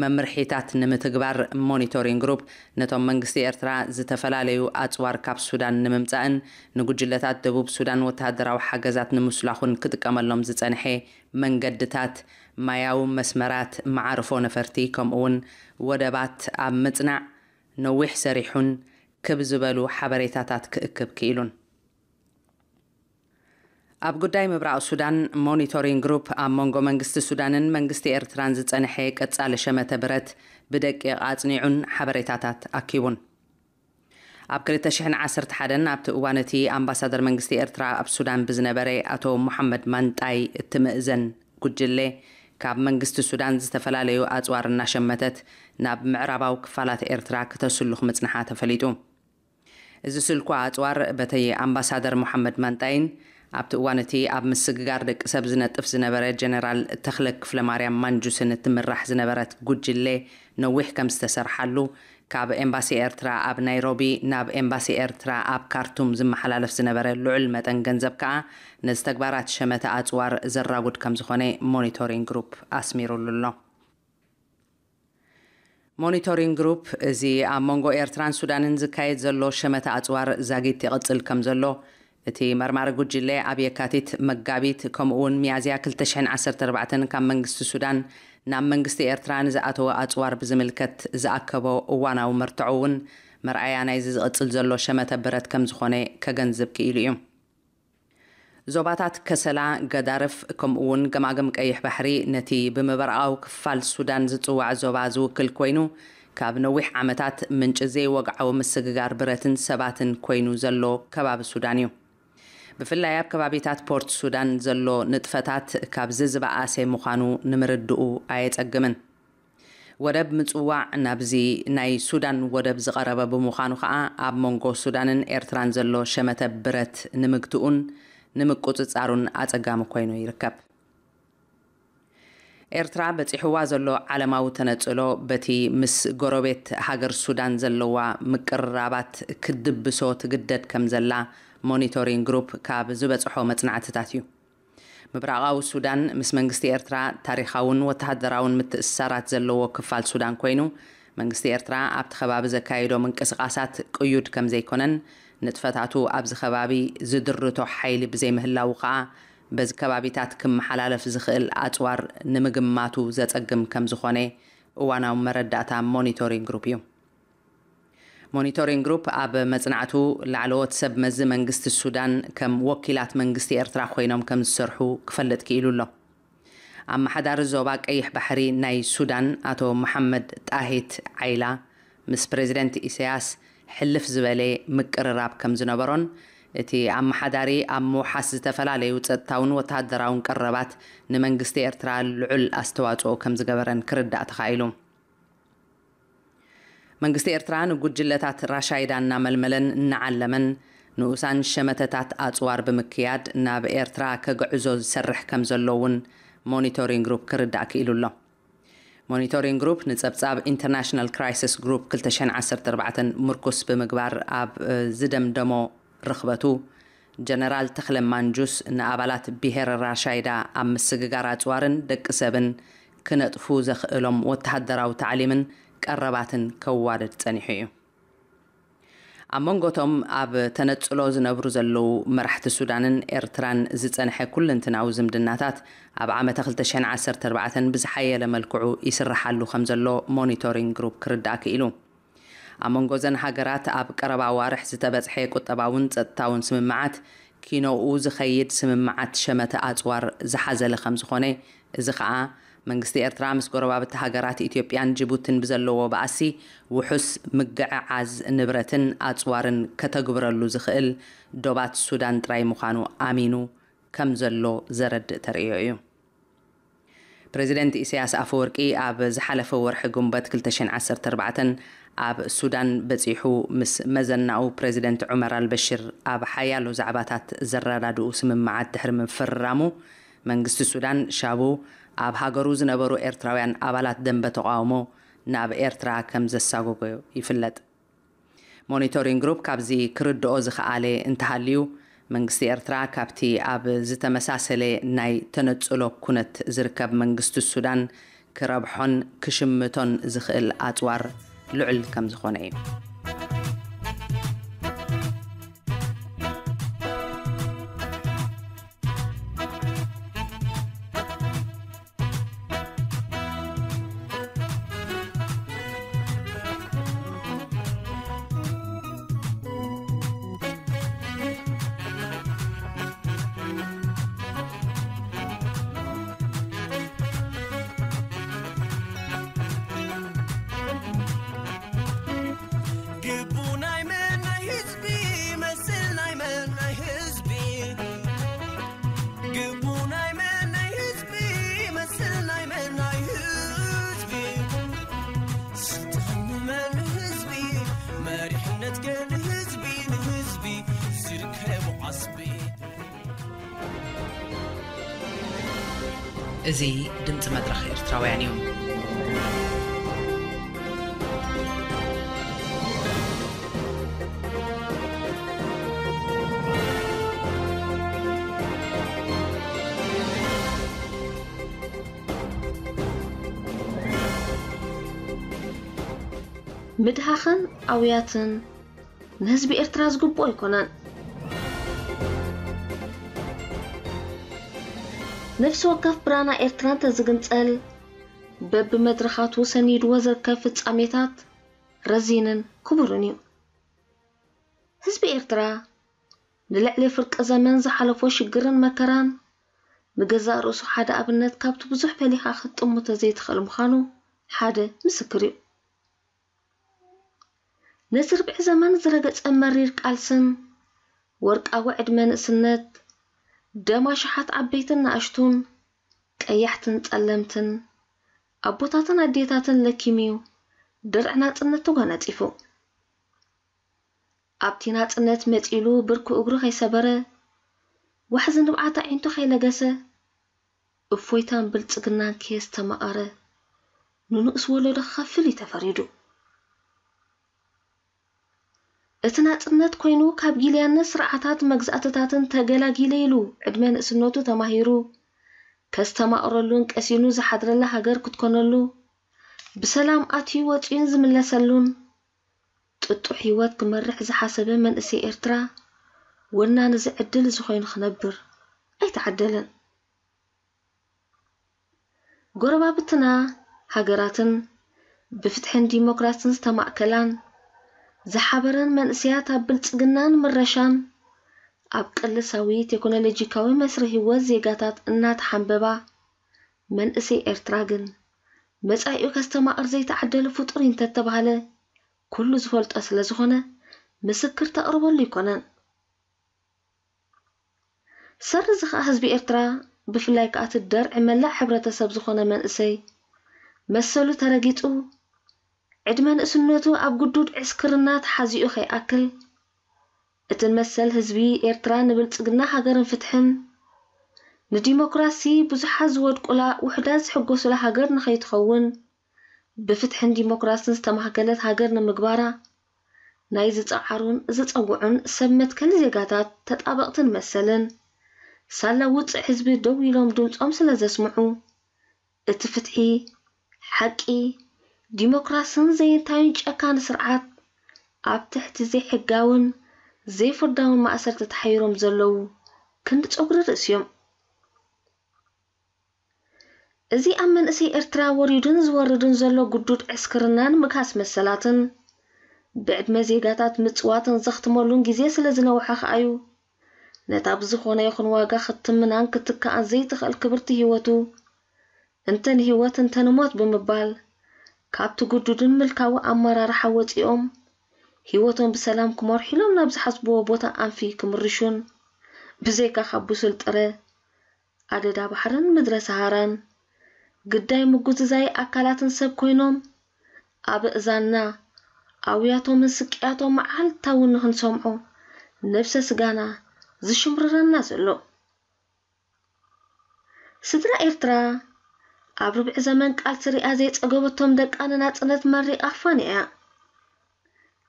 መምርሒታት ንምትግባር፣ ሞኒቶሪንግ ግሩፕ ነቶም መንግስቲ ኤርትራ ዝተፈላለዩ ኣጽዋር ካብ ሱዳን ንምምጻእን ንጉጅለታት ደቡብ ሱዳን ወተሃደራዊ ሓገዛት ንምስላኹን ክጥቀመሎም ዝጸንሐ መንገድታት፣ ማያዊ መስመራት፣ መዓርፎ ነፈርቲ፣ ከምኡውን ወደባት ኣብ ምጽናዕ ነዊሕ ሰሪሑን ክብ ዝበሉ ሓበሬታታት ክእክብ ክኢሉን። ኣብ ጉዳይ ምብራቕ ሱዳን፣ ሞኒቶሪንግ ግሩፕ ኣብ መንጎ መንግስቲ ሱዳንን መንግስቲ ኤርትራን ዝጸንሐ ቀጻሊ ሸመተ ብረት ብደቂቕ ኣጽኒዑን ሓበሬታታት ኣኪቡን። ኣብ ክልተ ሽሕን ዓሰርተ ሓደን፣ ኣብቲ እዋን እቲ ኣምባሳደር መንግስቲ ኤርትራ ኣብ ሱዳን ብዝነበረ ኣቶ መሓመድ ማንጣይ እትምእዘን ጉጅለ፣ ካብ መንግስቲ ሱዳን ዝተፈላለዩ ኣጽዋር እናሸመተት ናብ ምዕራባዊ ክፋላት ኤርትራ ክተስሉኽ ምጽንሓ ተፈሊጡ። እዚ ስልኳ ኣጽዋር፣ በቲ ኣምባሳደር መሓመድ ማንጣይን ኣብቲ እዋን እቲ ኣብ ምስግጋር ደቂ ሰብ ዝነጥፍ ዝነበረ ጀነራል ተኽለ ክፍለማርያም ማንጁስን እትምራሕ ዝነበረት ጉጅለ ነዊሕ ከም ዝተሰርሓሉ፣ ካብ ኤምባሲ ኤርትራ ኣብ ናይሮቢ ናብ ኤምባሲ ኤርትራ ኣብ ካርቱም ዝመሓላለፍ ዝነበረ ልዑል መጠን ገንዘብ ከኣ ነዚ ተግባራት ሸመተ ኣጽዋር ዘራጉድ ከም ዝኾነ ሞኒቶሪንግ ግሩፕ ኣስሚሩሉ ኣሎ። ሞኒቶሪንግ ግሩፕ፣ እዚ ኣብ መንጎ ኤርትራን ሱዳንን ዝካየድ ዘሎ ሸመተ ኣጽዋር ዛጊት ይቕጽል ከም ዘሎ፣ እቲ መርማሪ ጉጅለ ኣብ የካቲት፣ መጋቢት፣ ከምኡ እውን ሚያዝያ ክልተ ሽሕን ዓሰርተ ኣርባዕተን ካብ መንግስቲ ሱዳን ናብ መንግስቲ ኤርትራ ንዝኣተወ ኣጽዋር ብዝምልከት ዝኣከቦ እዋናዊ መርትዖ እውን መርኣያ ናይዚ ዝቕጽል ዘሎ ሸመተ ብረት ከም ዝኾነ ከገንዝብ ክኢሉ እዩ። ዞባታት ከሰላ፣ ገዳርፍ፣ ከምኡ እውን ገማግም ቀይሕ ባሕሪ ነቲ ብምብራቓዊ ክፋል ሱዳን ዝጽዋዕ ዞባ ዝውክል ኮይኑ፣ ካብ ነዊሕ ዓመታት ምንጪ ዘይወግዓዊ ምስግጋር ብረትን ሰባትን ኮይኑ ዘሎ ከባቢ ሱዳን እዩ። ብፍላይ ኣብ ከባቢታት ፖርት ሱዳን ዘሎ ንጥፈታት ካብዚ ዝበኣሰ ምዃኑ ንምርድኡ ኣየጸግምን። ወደብ ምጽዋዕ ናብዚ ናይ ሱዳን ወደብ ዝቐረበ ብምዃኑ ከኣ፣ ኣብ መንጎ ሱዳንን ኤርትራን ዘሎ ሸመተ ብረት ንምግትኡን ንምቁጽጻሩን ኣጸጋሚ ኮይኑ ይርከብ። ኤርትራ በጺሕዋ ዘሎ ዓለማዊ ተነጽሎ፣ በቲ ምስ ጎረቤት ሃገር ሱዳን ዘለዋ ምቅርራባት ክትድብሶ ትግደድ ከም ዘላ ሞኒቶሪንግ ግሩፕ ካብ ዝበጽሖ መጽናዕትታት እዩ። ምብራቓዊ ሱዳን ምስ መንግስቲ ኤርትራ ታሪኻውን ወተሃደራውን ምትእስሳራት ዘለዎ ክፋል ሱዳን ኮይኑ፣ መንግስቲ ኤርትራ ኣብቲ ከባቢ ዘካየዶ ምንቅስቓሳት ቅዩድ ከም ዘይኮነን፣ ንጥፈታቱ ኣብዚ ከባቢ ዝድርቶ ሓይሊ ብዘይምህላዉ ከኣ፣ በዚ ከባቢታት ክመሓላለፍ ዝኽእል ኣጽዋር ንምግማቱ ዘጸግም ከም ዝኾነ እዋናዊ መረዳእታ ሞኒቶሪንግ ግሩፕ እዩ። ሞኒቶሪንግ ግሩፕ ኣብ መጽናዕቱ፣ ላዕለዎት ሰብ መዚ መንግስቲ ሱዳን ከም ወኪላት መንግስቲ ኤርትራ ኮይኖም ከም ዝሰርሑ ክፈልጥ ክኢሉ ኣሎ። ኣመሓዳሪ ዞባ ቀይሕ ባሕሪ ናይ ሱዳን ኣቶ መሓመድ ጣሂት ዓይላ፣ ምስ ፕሬዚደንት ኢሳያስ ሕልፍ ዝበለ ምቅርራብ ከም ዝነበሮን፣ እቲ ኣመሓዳሪ ኣብ ምውሓስ ዝተፈላለዩ ጸጥታውን ወተሃደራውን ቀረባት ንመንግስቲ ኤርትራ ልዑል ኣስተዋጽኦ ከም ዝገበረን ክርዳእ ተኻኢሉ። መንግስቲ ኤርትራ ንጉጅለታት ራሻይዳ እናመልመለን እናዓለመን፣ ንኡሳን ሸመተታት ኣጽዋር ብምክያድ ናብ ኤርትራ ከግዕዞ ዝሰርሕ ከም ዘሎ እውን ሞኒቶሪንግ ግሩፕ ክርዳእ ክኢሉ ኣሎ። ሞኒቶሪንግ ግሩፕ ንጸብጻብ ኢንተርናሽናል ክራይሲስ ግሩፕ ክልተ ሽሕን ዓሰርተ ኣርባዕተን ምርኩስ ብምግባር ኣብ ዝደምደሞ ርኽበቱ፣ ጀነራል ተኽለ ማንጁስ ንኣባላት ብሄር ራሻይዳ ኣብ ምስግጋር ኣጽዋርን ደቂ ሰብን ክነጥፉ ዘኽእሎም ወተሃደራዊ ታዕሊምን ቀረባትን ከዋድድ ጸኒሑ እዩ። ኣብ መንጎቶም ኣብ ተነጽሎ ዝነብሩ ዘለዉ መራሕቲ ሱዳንን ኤርትራን ዝጸንሐ ኩልንትናዊ ዝምድናታት፣ ኣብ ዓመተ ክልተ ሽሕን ዓሰርተ ኣርባዕተን ብዝሓየለ መልክዑ ይስርሓሉ ከም ዘሎ ሞኒቶሪንግ ግሩፕ ክርዳእ ክኢሉ። ኣብ መንጎ እዘን ሃገራት ኣብ ቀረባ ኣዋርሕ ዝተበጽሐ ቁጠባውን ጸጥታውን ስምምዓት፣ ኪኖኡ ዝኸይድ ስምምዓት ሸመተ ኣጽዋር ዝሓዘለ ከም ዝኾነ፣ እዚ ኸኣ መንግስቲ ኤርትራ ምስ ጎረባብቲ ሃገራት ኢትዮጵያን ጅቡትን ብዘለዎ ባእሲ፣ ውሑስ ምግዕዓዝ ንብረትን ኣጽዋርን ከተግብረሉ ዝኽእል ዶባት ሱዳን ጥራይ ምዃኑ ኣሚኑ ከም ዘሎ ዘረድእ ተርእዮ እዩ። ፕሬዚደንት ኢሳያስ ኣፈወርቂ ኣብ ዝሓለፈ ወርሒ ጉንበት ክልተ ሽሕን ዓሰርተ ኣርባዕተን ኣብ ሱዳን በጺሑ ምስ መዘናኡ ፕሬዚደንት ዑመር ኣልበሽር ኣብ ሓያሎ ዛዕባታት ዘረዳድኡ ስምምዓት ድሕሪ ምፍርራሙ፣ መንግስቲ ሱዳን ሻቡ ኣብ ሃገሩ ዝነበሩ ኤርትራውያን ኣባላት ደንበ ተቓውሞ ናብ ኤርትራ ከም ዘሳጎጎ ይፍለጥ። ሞኒቶሪንግ ግሩፕ ካብዚ ክርድኦ ዝኸኣለ እንተሃልዩ፣ መንግስቲ ኤርትራ ካብቲ ኣብ ዝተመሳሰለ ናይ ተነጽሎ ኩነት ዝርከብ መንግስቲ ሱዳን ክረብሖን ክሽምቶን ዝኽእል ኣጽዋር ልዑል ከም ዝኾነ እዩ። ግቡ ናይ መን ናይ ህዝቢ፣ መስል ናይ መን ናይ ህዝቢ። ግቡ ናይ መን ናይ ህዝቢ፣ መስል ናይ መን ናይ ህዝቢ። ስልጣን ንመን ህዝቢ፣ መሪሕነት ገን ህዝቢ፣ ንህዝቢ ዝርከቡ ዓስቢ። እዚ ድምፂ መድረኽ ኤርትራውያን እዩ። ምድሃኽን ኣውያትን ንህዝቢ ኤርትራ ዝግብኦ ኣይኮነን። ነፍሲ ወከፍ ብራና ኤርትራ እንተዝግንጸል፣ በብመድረኻቱ ሰኒድዎ ዝርከብ ፍጻሜታት ረዚንን ክቡርን እዩ። ህዝቢ ኤርትራ ንልዕሊ ፍርቂ ዘመን ዝሓለፎ ሽግርን መከራን፣ ንገዛእ ርእሱ ሓደ ኣብነት ካብቲ ብዙሕ ፈሊኻ ክትጥምቶ ዘይትኽእል ምዃኑ ሓደ ምስክር እዩ። ነዚ ርብዒ ዘመን ዝረገጸ መሪር ቃልስን፣ ወርቃዊ ዕድመ ንእስነት፣ ደም ኣሽሓት ዓበይትን ንኣሽቱን፣ ቀያሕትን ጸለምትን፣ ኣቦታትን ኣዴታትን ለኪሙ እዩ ድርዒ ናጽነት ተጓናጺፉ። ኣብቲ ናጽነት መጺሉ ብርኩ እግሩ ከይሰበረ፣ ዋሕዚ ንብዓት ኣዒንቱ ከይለገሰ፣ እፎይታን ብልጽግናን ከየስተማቐረ፣ ንንኡስ ወለዶ ክኸፍል እዩ ተፈሪዱ። እቲ ናጽነት ኮይኑ ካብ ጊልያነት ስርዓታት መግዛእትታትን ተገላጊለ ኢሉ ዕድመ ንእስነቱ ተማሂሩ፣ ከስተማቕረሉን ቀሲኑ ዝሓድረላ ሃገር ክትኮነሉ፣ ብሰላም ኣትዩ ወጺኡን ዝምለሰሉን፣ ጥጡሕ ህይወት ክመርሕ ዝሓሰበ መንእሰይ ኤርትራ፣ ወናኒ እዚ ዕድል እዚ ኮይኑ ክነብር ኣይተዓደለን። ጎረባብትና ሃገራትን ብፍትሕን ዲሞክራስን ዝተማእከላን ዝሓበረን መንእሰያት ኣብ ብልጽግናን ምረሻን ኣብ ቅልሳዊ ቴክኖሎጂካዊ መስርሕ ህይወት ዜጋታት እናተሓንበባ፣ መንእሰይ ኤርትራ ግን መጻኢኡ ከስተማቕር ዘይተዓደለ ፍጡር እዩ እንተተባህለ ኩሉ ዝፈልጦ ስለ ዝኾነ ምስክር ተቕርበሉ ኣይኮነን። ሰሪ እዚ ኸኣ ህዝቢ ኤርትራ፣ ብፍላይ ከኣ እቲ ደርዒ መላእ ሕብረተሰብ ዝኾነ መንእሰይ፣ መሰሉ ተረጊጹ፣ ዕድመ ንእስነቱ ኣብ ግዱድ ዕስክርና ተሓዚኡ ከይኣክል፣ እቲ መሰል ህዝቢ ኤርትራ ንብልጽግና ሃገርን ፍትሕን፣ ንዲሞክራሲ ብዙሓት ዝወድቁላ ውሑዳት ዝሕጎሱላ ሃገር ንኸይትኸውን፣ ብፍትሕን ዲሞክራስን ዝተማህገለት ሃገር ንምግባራ ናይ ዝጸዓሩን ዝጸውዑን ሰብ መትከል ዜጋታት ተጣበቕትን መሰልን፣ ሳላ ውጽዕ ህዝቢ ደው ኢሎም ድምጾም ስለ ዘስምዑ፣ እቲ ፍትሒ፣ ሓቂ፣ ዲሞክራስን ዘይንታዩን ጨካኒ ስርዓት ኣብ ትሕቲ ዘይሕጋውን ዘይፍርዳውን ማእሰርቲ ተሓይሮም ዘለዉ ክንዲ ጸጉሪ ርእሲ እዮም። እዚ ኣብ መንእሰይ ኤርትራ ወሪዱን ዝወርድን ዘሎ ግዱድ ዕስክርናን ምግሃስ መሰላትን፣ ብዕድመ ዜጋታት ምጽዋትን ዘኽትመሉን ግዜ ስለ ዝነውሐ ከኣ'ዩ፣ ነታ ብዝኾነ ይኹን ዋጋ ክትምናን ክትከኣን ዘይትኽእል ክብርቲ ህይወቱ፣ እንተ ንህይወት እንተ ንሞት ብምባል፣ ካብቲ ግዱድን ምልካዊ ኣመራርሓ ወጺኦም፣ ህይወቶም ብሰላም ክመርሑ ኢሎም ናብ ዝሓስብዎ ቦታ ኣንፊ ክምርሹን፣ ብዘይካ ካብ ብሱል ጥረ ኣደዳ ባሕርን ምድረ ሰሃራን፣ ግዳይ ምጉዝዛይ ኣካላትን ሰብ ኮይኖም፣ ኣብ እእዛንና ኣውያቶምን ስቅያቶም መዓልታዊ ንኽንሰምዖ፣ ነብሰ ስጋና ዝሽምርረና ዘሎ። ስድራ ኤርትራ፣ ኣብ ርብዒ ዘመን ቃልሲ ሪኣ ዘይጸገበቶም ደቃ ንናጽነት መሪቓ ኣፋንያ እያ።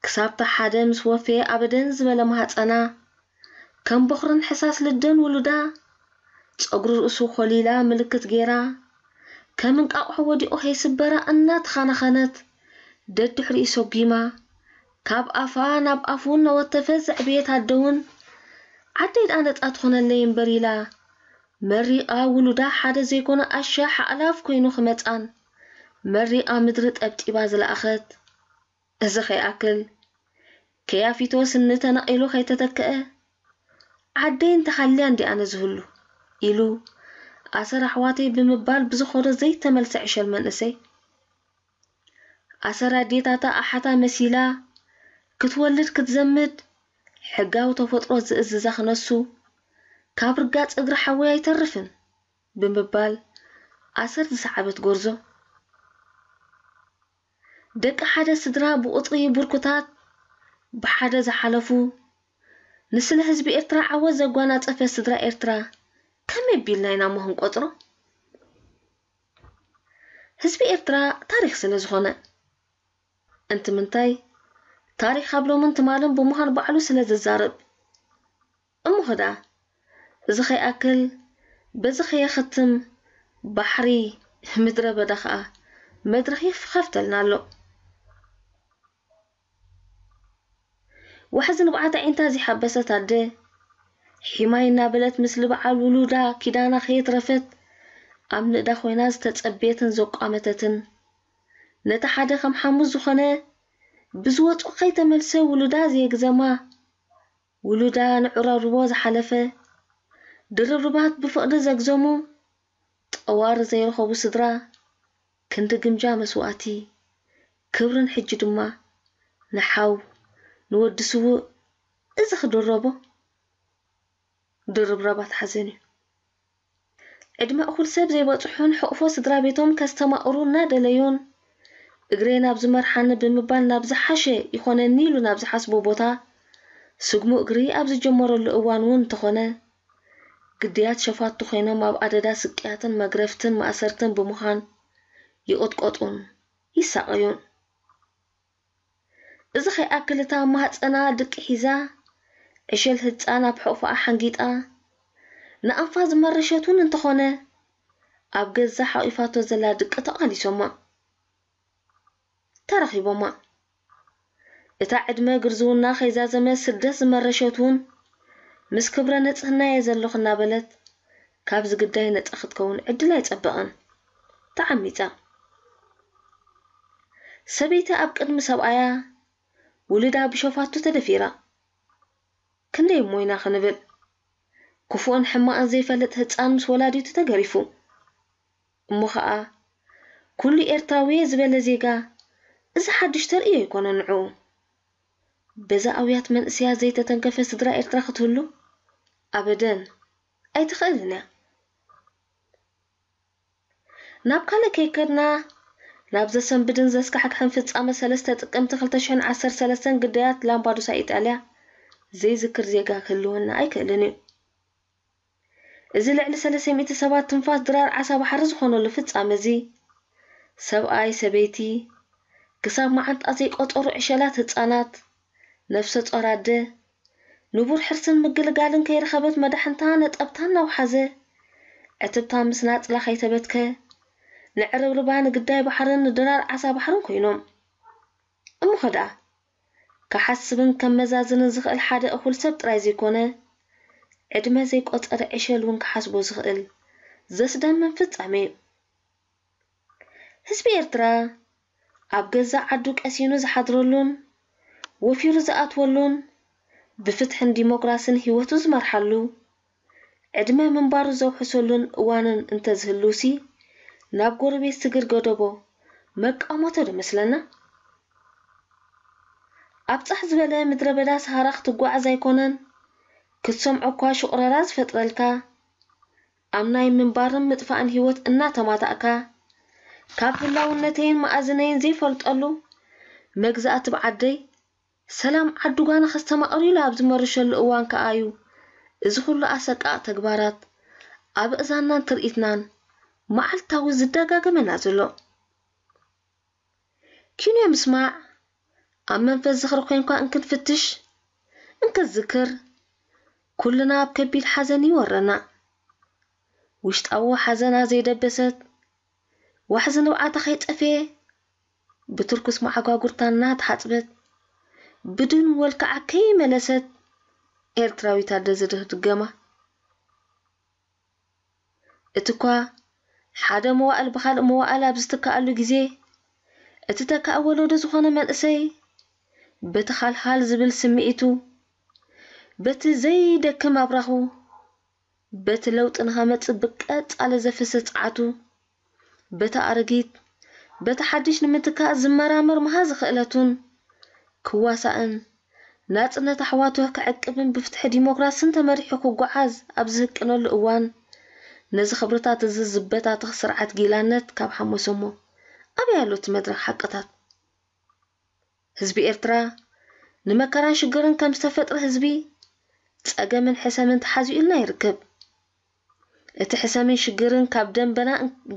ክሳብታ ሓደ ምስ ወፈየ ኣበደን ዝበለ ማህጸና፣ ከም በኹርን ሕሳስ ልደን ውሉዳ፣ ጸጉሪ ርእሱ ኮሊላ ምልክት ገይራ፣ ከም እንቃቑሖ ወዲቑ ከይስበራ እናተኻናኸነት፣ ደድሕሪኡ ሰጒማ፣ ካብ ኣፋ ናብ ኣፉ እናወተፈት ዘዕበየት ኣደ እውን፣ ዓደይ ደኣ ነጻ ትኾነለይ እምበር ኢላ፣ መሪቓ ውሉዳ ሓደ ዘይኮነ ኣሻ ሓዕላፍ ኮይኑ ክመጻን፣ መሪቓ ምድሪ ጠብጢባ ዝለኣኸት። እዚ ከይኣክል፣ ከያፊቶ ስኒ ተነቒሉ ከይተተክአ፣ ዓደይ እንተሃልያ እንዲ ኣነ ዝህሉ፣ ኢሉ፣ ኣሰር ኣሕዋተይ ብምባል ብዝኸዶ ዘይተመልሰ ዕሸል መንእሰይ፣ ኣሰር ኣዴታታ ኣሓታ መሲላ ክትወልድ ክትዘምድ፣ ሕጋዊ ተፈጥሮ ዝእዝዛ ክነሱ፣ ካብ ርጋጽ እግሪ ሓወይ ኣይተርፍን ብምባል ኣሰር ዝሰዓበት ጎርዞ። ደቂ ሓደ ስድራ ብቑጽሪ ብርኩታት፣ ብሓደ ዝሓለፉ፣ ንስለ ህዝቢ ኤርትራ ዓወት ዘጓናጸፈ ስድራ ኤርትራ ከመይ ቢልና ኢና እሞ ክንቆጽሮ? ህዝቢ ኤርትራ ታሪኽ ስለ ዝኾነ። እንትምንታይ፣ ታሪኽ ኣብ ሎምን ትማልን ብምዃን ባዕሉ ስለ ዝዛረብ። እሞ ኸ ደኣ፣ እዚ ከይኣክል፣ በዚ ከየኽትም፣ ባሕሪ፣ ምድረ በዳ ኸኣ መድረኽ ይኸፍተልና ኣሎ። ዋሕዚ ንብዓት ኣዒንታ ዘይሓበሰት ኣደ፣ ሒማይ እናበለት ምስሊ በዓል ውሉዳ ኪዳና ከየትረፈት ኣብ ንእዳ ኮይና ዝተጸበየትን ዘቋመተትን፣ ነቲ ሓደ ከም ሓሙስ ዝኾነ ብዝወጾ ከይተመልሰ ውሉዳ ዘየግዘማ፣ ውሉዳ ንዕረርቦ ዝሓለፈ፣ ድርብርባት ብፍቕሪ ዘግዘሙ፣ ጠዋሪ ዘይረኸቡ ስድራ፣ ክንዲ ግምጃ መስዋእቲ፣ ክብርን ሕጂ ድማ ንሓው፣ ንወዲ ስዉእ፣ እዚ ክድረቦ ድርብራባት ሓዘን እዩ። ዕድመ እኹል ሰብ ዘይበጽሑን ሕቕፎ ስድራ ቤቶም ከስተማቕሩ እናደለዩን፣ እግረይ ናብ ዝመርሓኒ ብምባል ናብ ዝሓሸ ይኾነኒ ኢሉ ናብ ዝሓስቦ ቦታ ስግሙ እግሪ ኣብ ዝጀመረሉ እዋን እውን እንተኾነ፣ ግድያት ሸፋቱ ኮይኖም ኣብ ኣደዳ ስቅያትን መግረፍትን ማእሰርትን ብምዃን ይቕጥቀጡን ይሳቐዩን። እዚ ከይኣክል እታ ኣብ ማህጸና ድቂ ሒዛ፣ ዕሸል ህጻን ኣብ ሕቑፋኣ ሓንጊጣ፣ ንኣንፋ ዝመረሸት እውን እንተኾነ፣ ኣብ ገዛ ሓቒፋቶ ዘላ ድቂ ተቓሊሶማ። ተራኺቦማ። እታ ዕድመ ግርዝውና ከይዛዘመ ስደት ዝመረሸት እውን፣ ምስ ክብረ ንጽህና'የ ዘለኹ እናበለት፣ ካብዚ ግዳይ ነጻ ክትከውን ዕድል ኣይጸበቐን። ተዓሚጻ። ሰበይቲ ኣብ ቅድሚ ሰብኣያ፣ ውሉዳ ብሸፋቱ ተደፊራ። ክንደይ እሞ ኢና ክንብል? ክፉእን ሕማቕን ዘይፈልጥ ህጻን ምስ ወላዲቱ ተገሪፉ። እሞ ኸኣ፣ ኩሉ ኤርትራዊ'የ ዝበለ ዜጋ፣ እዚ ሓድሽ ተርእዮ ኣይኮነን ንዕኡ። በዛ ኣውያት መንእሰያት ዘይተተንከፈ ስድራ ኤርትራ ክትህሉ? ኣበደን። ኣይትኽእልን እያ። ናብ ካልእ ከይከድና፣ ናብ ዘሰንብድን ዘስካሕክሕን ፍጻመ ሰለስተ ጥቅምቲ ክልተ ሽሕን ዓሰርተ ሰለስተን ግዳያት ላምባዱሳ ኢጣልያ ዘይዝክር ዜጋ ክህልወና ኣይክእልን እዩ። እዚ ልዕሊ ሰለስተ ሚእቲ ሰባት ትንፋስ ድራር ዓሳ ባሕሪ ዝኾነሉ ፍጻመ እዚ፣ ሰብኣይ፣ ሰበይቲ፣ ክሳብ መዓንጣ ዘይቆጸሩ ዕሸላት ህጻናት፣ ነፍሰ ጾር ኣደ፣ ንቡር ሕርስን ምግልጋልን ከይረኸበት መዳሕንታ ነጠብታ እናውሓዘ፣ ዕትብታ ምስ ናጽላ ከይተበትከ፣ ንዕርብርባ ንግዳይ ባሕርን ንድራር ዓሳ ባሕርን ኮይኖም። እሞ ኸ ደኣ፣ ክሓስብን ከመዛዝንን ዝኽእል ሓደ እኹል ሰብ ጥራይ ዘይኮነ፣ ዕድመ ዘይቆጸረ ዕሸል እውን ክሓስቦ ዝኽእል ዘስደምም ፍጻሜ እዩ። ህዝቢ ኤርትራ ኣብ ገዛእ ዓዱ ቀሲኑ ዝሓድረሉን ወፊሩ ዝኣትወሉን ብፍትሕን ዲሞክራስን ህይወቱ ዝመርሓሉ ዕድመ ምንባሩ ዘውሕሰሉን እዋንን እንተዝህልውሲ ናብ ጎረቤት ስግር ገደቦ መቃሞቶ ዶ መስለና? ኣብ ጻሕ ዝበለ ምድረ በዳ ሰሃራ ክትጓዓዝ ኣይኮነን ክትሰምዖ እኳ ሽቑረራ ዝፈጥረልካ ኣብ ናይ ምንባርን ምጥፋእን ህይወት እናተማታእካ ካብ ህላውነተይን መኣዝነይን ዘይፈልጠሉ መግዛእቲ ብዓደይ ሰላም ዓዲ ጓና ከስተማቕር ኢሉ ኣብ ዝመርሸሉ እዋን ከኣ እዩ እዚ ኩሉ ኣሰቃቕ ተግባራት ኣብ እእዛንናን ትርኢትናን መዓልታዊ ዝደጋገመና ዘሎ። ኪንዮ ምስማዕ ኣብ መንፈስ ዝኽሪ ኮይንኳ እንክንፍትሽ እንክንዝክር ኩልና ኣብ ከቢድ ሓዘን ይወረና። ውሽጣዊ ሓዘና ዘይደበሰት ዋሕዚ ንብዓታ ከይጠፍኤ ብትርኩስ መዓጓጉርታ እናተሓጽበት ብድን ወልክዓ ከይመለሰት ኤርትራዊት ኣደ ዝድገማ። እቲ እኳ ሓደ መዋእል ብኻልእ መዋእል ኣብ ዝትክኣሉ ግዜ እቲ ተካእ ወለዶ ዝኾነ መንእሰይ በቲ ሃልሃል ዝብል ስምዒቱ በቲ ዘይደክም ኣብራኹ በቲ ለውጢ ንኸመጽእ ብቀጻሊ ዘፍስስ ጸዓቱ በቲ ኣረጊት በቲ ሓድሽ ንምትካእ ዝመራመር መሃዚ ክእለቱን ክዋሳእን ናጽነት ኣሕዋቱ ክዕቅብን ብፍትሒ ዲሞክራስን ተመሪሑ ክጓዓዝ ኣብ ዝህቅነሉ እዋን ነዚ ክብርታት እዚ ዝበታትኽ ስርዓት ጊላነት ካብ ሓመሶሞ ኣበይ ኣሎ እቲ መድረኽ ሓቅታት? ህዝቢ ኤርትራ ንመከራን ሽግርን ከም ዝተፈጥረ ህዝቢ ጸገምን ሕሰምን ተሓዚኡልና ይርከብ። እቲ ሕሰምን ሽግርን ካብ ደንበና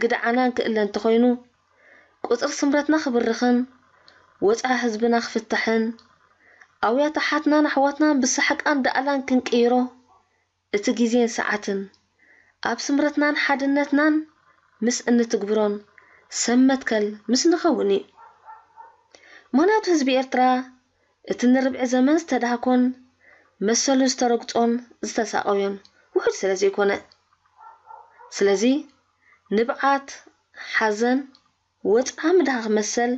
ግድዓና እንክእለ እንተኾይኑ ቁጽሪ ስምረትና ክብርኽን ወጽዓ ህዝብና ክፍታሕን ኣውያት ኣሓትናን ኣሕዋትናን ብሳሕቃን ዳእላን ክንቅይሮ እቲ ግዜን ሰዓትን ኣብ ስምረትናን ሓድነትናን ምስ እንትግብሮን ሰብ መትከል ምስ ንኸውን እዩ። ምኽንያቱ ህዝቢ ኤርትራ እቲ ንርብዒ ዘመን ዝተዳህኮን መሰሉ ዝተረግጾን ዝተሳቐዮን ውሑድ ስለ ዘይኮነ። ስለዚ ንብዓት፣ ሓዘን፣ ወጽዓ ምድሃኽ መሰል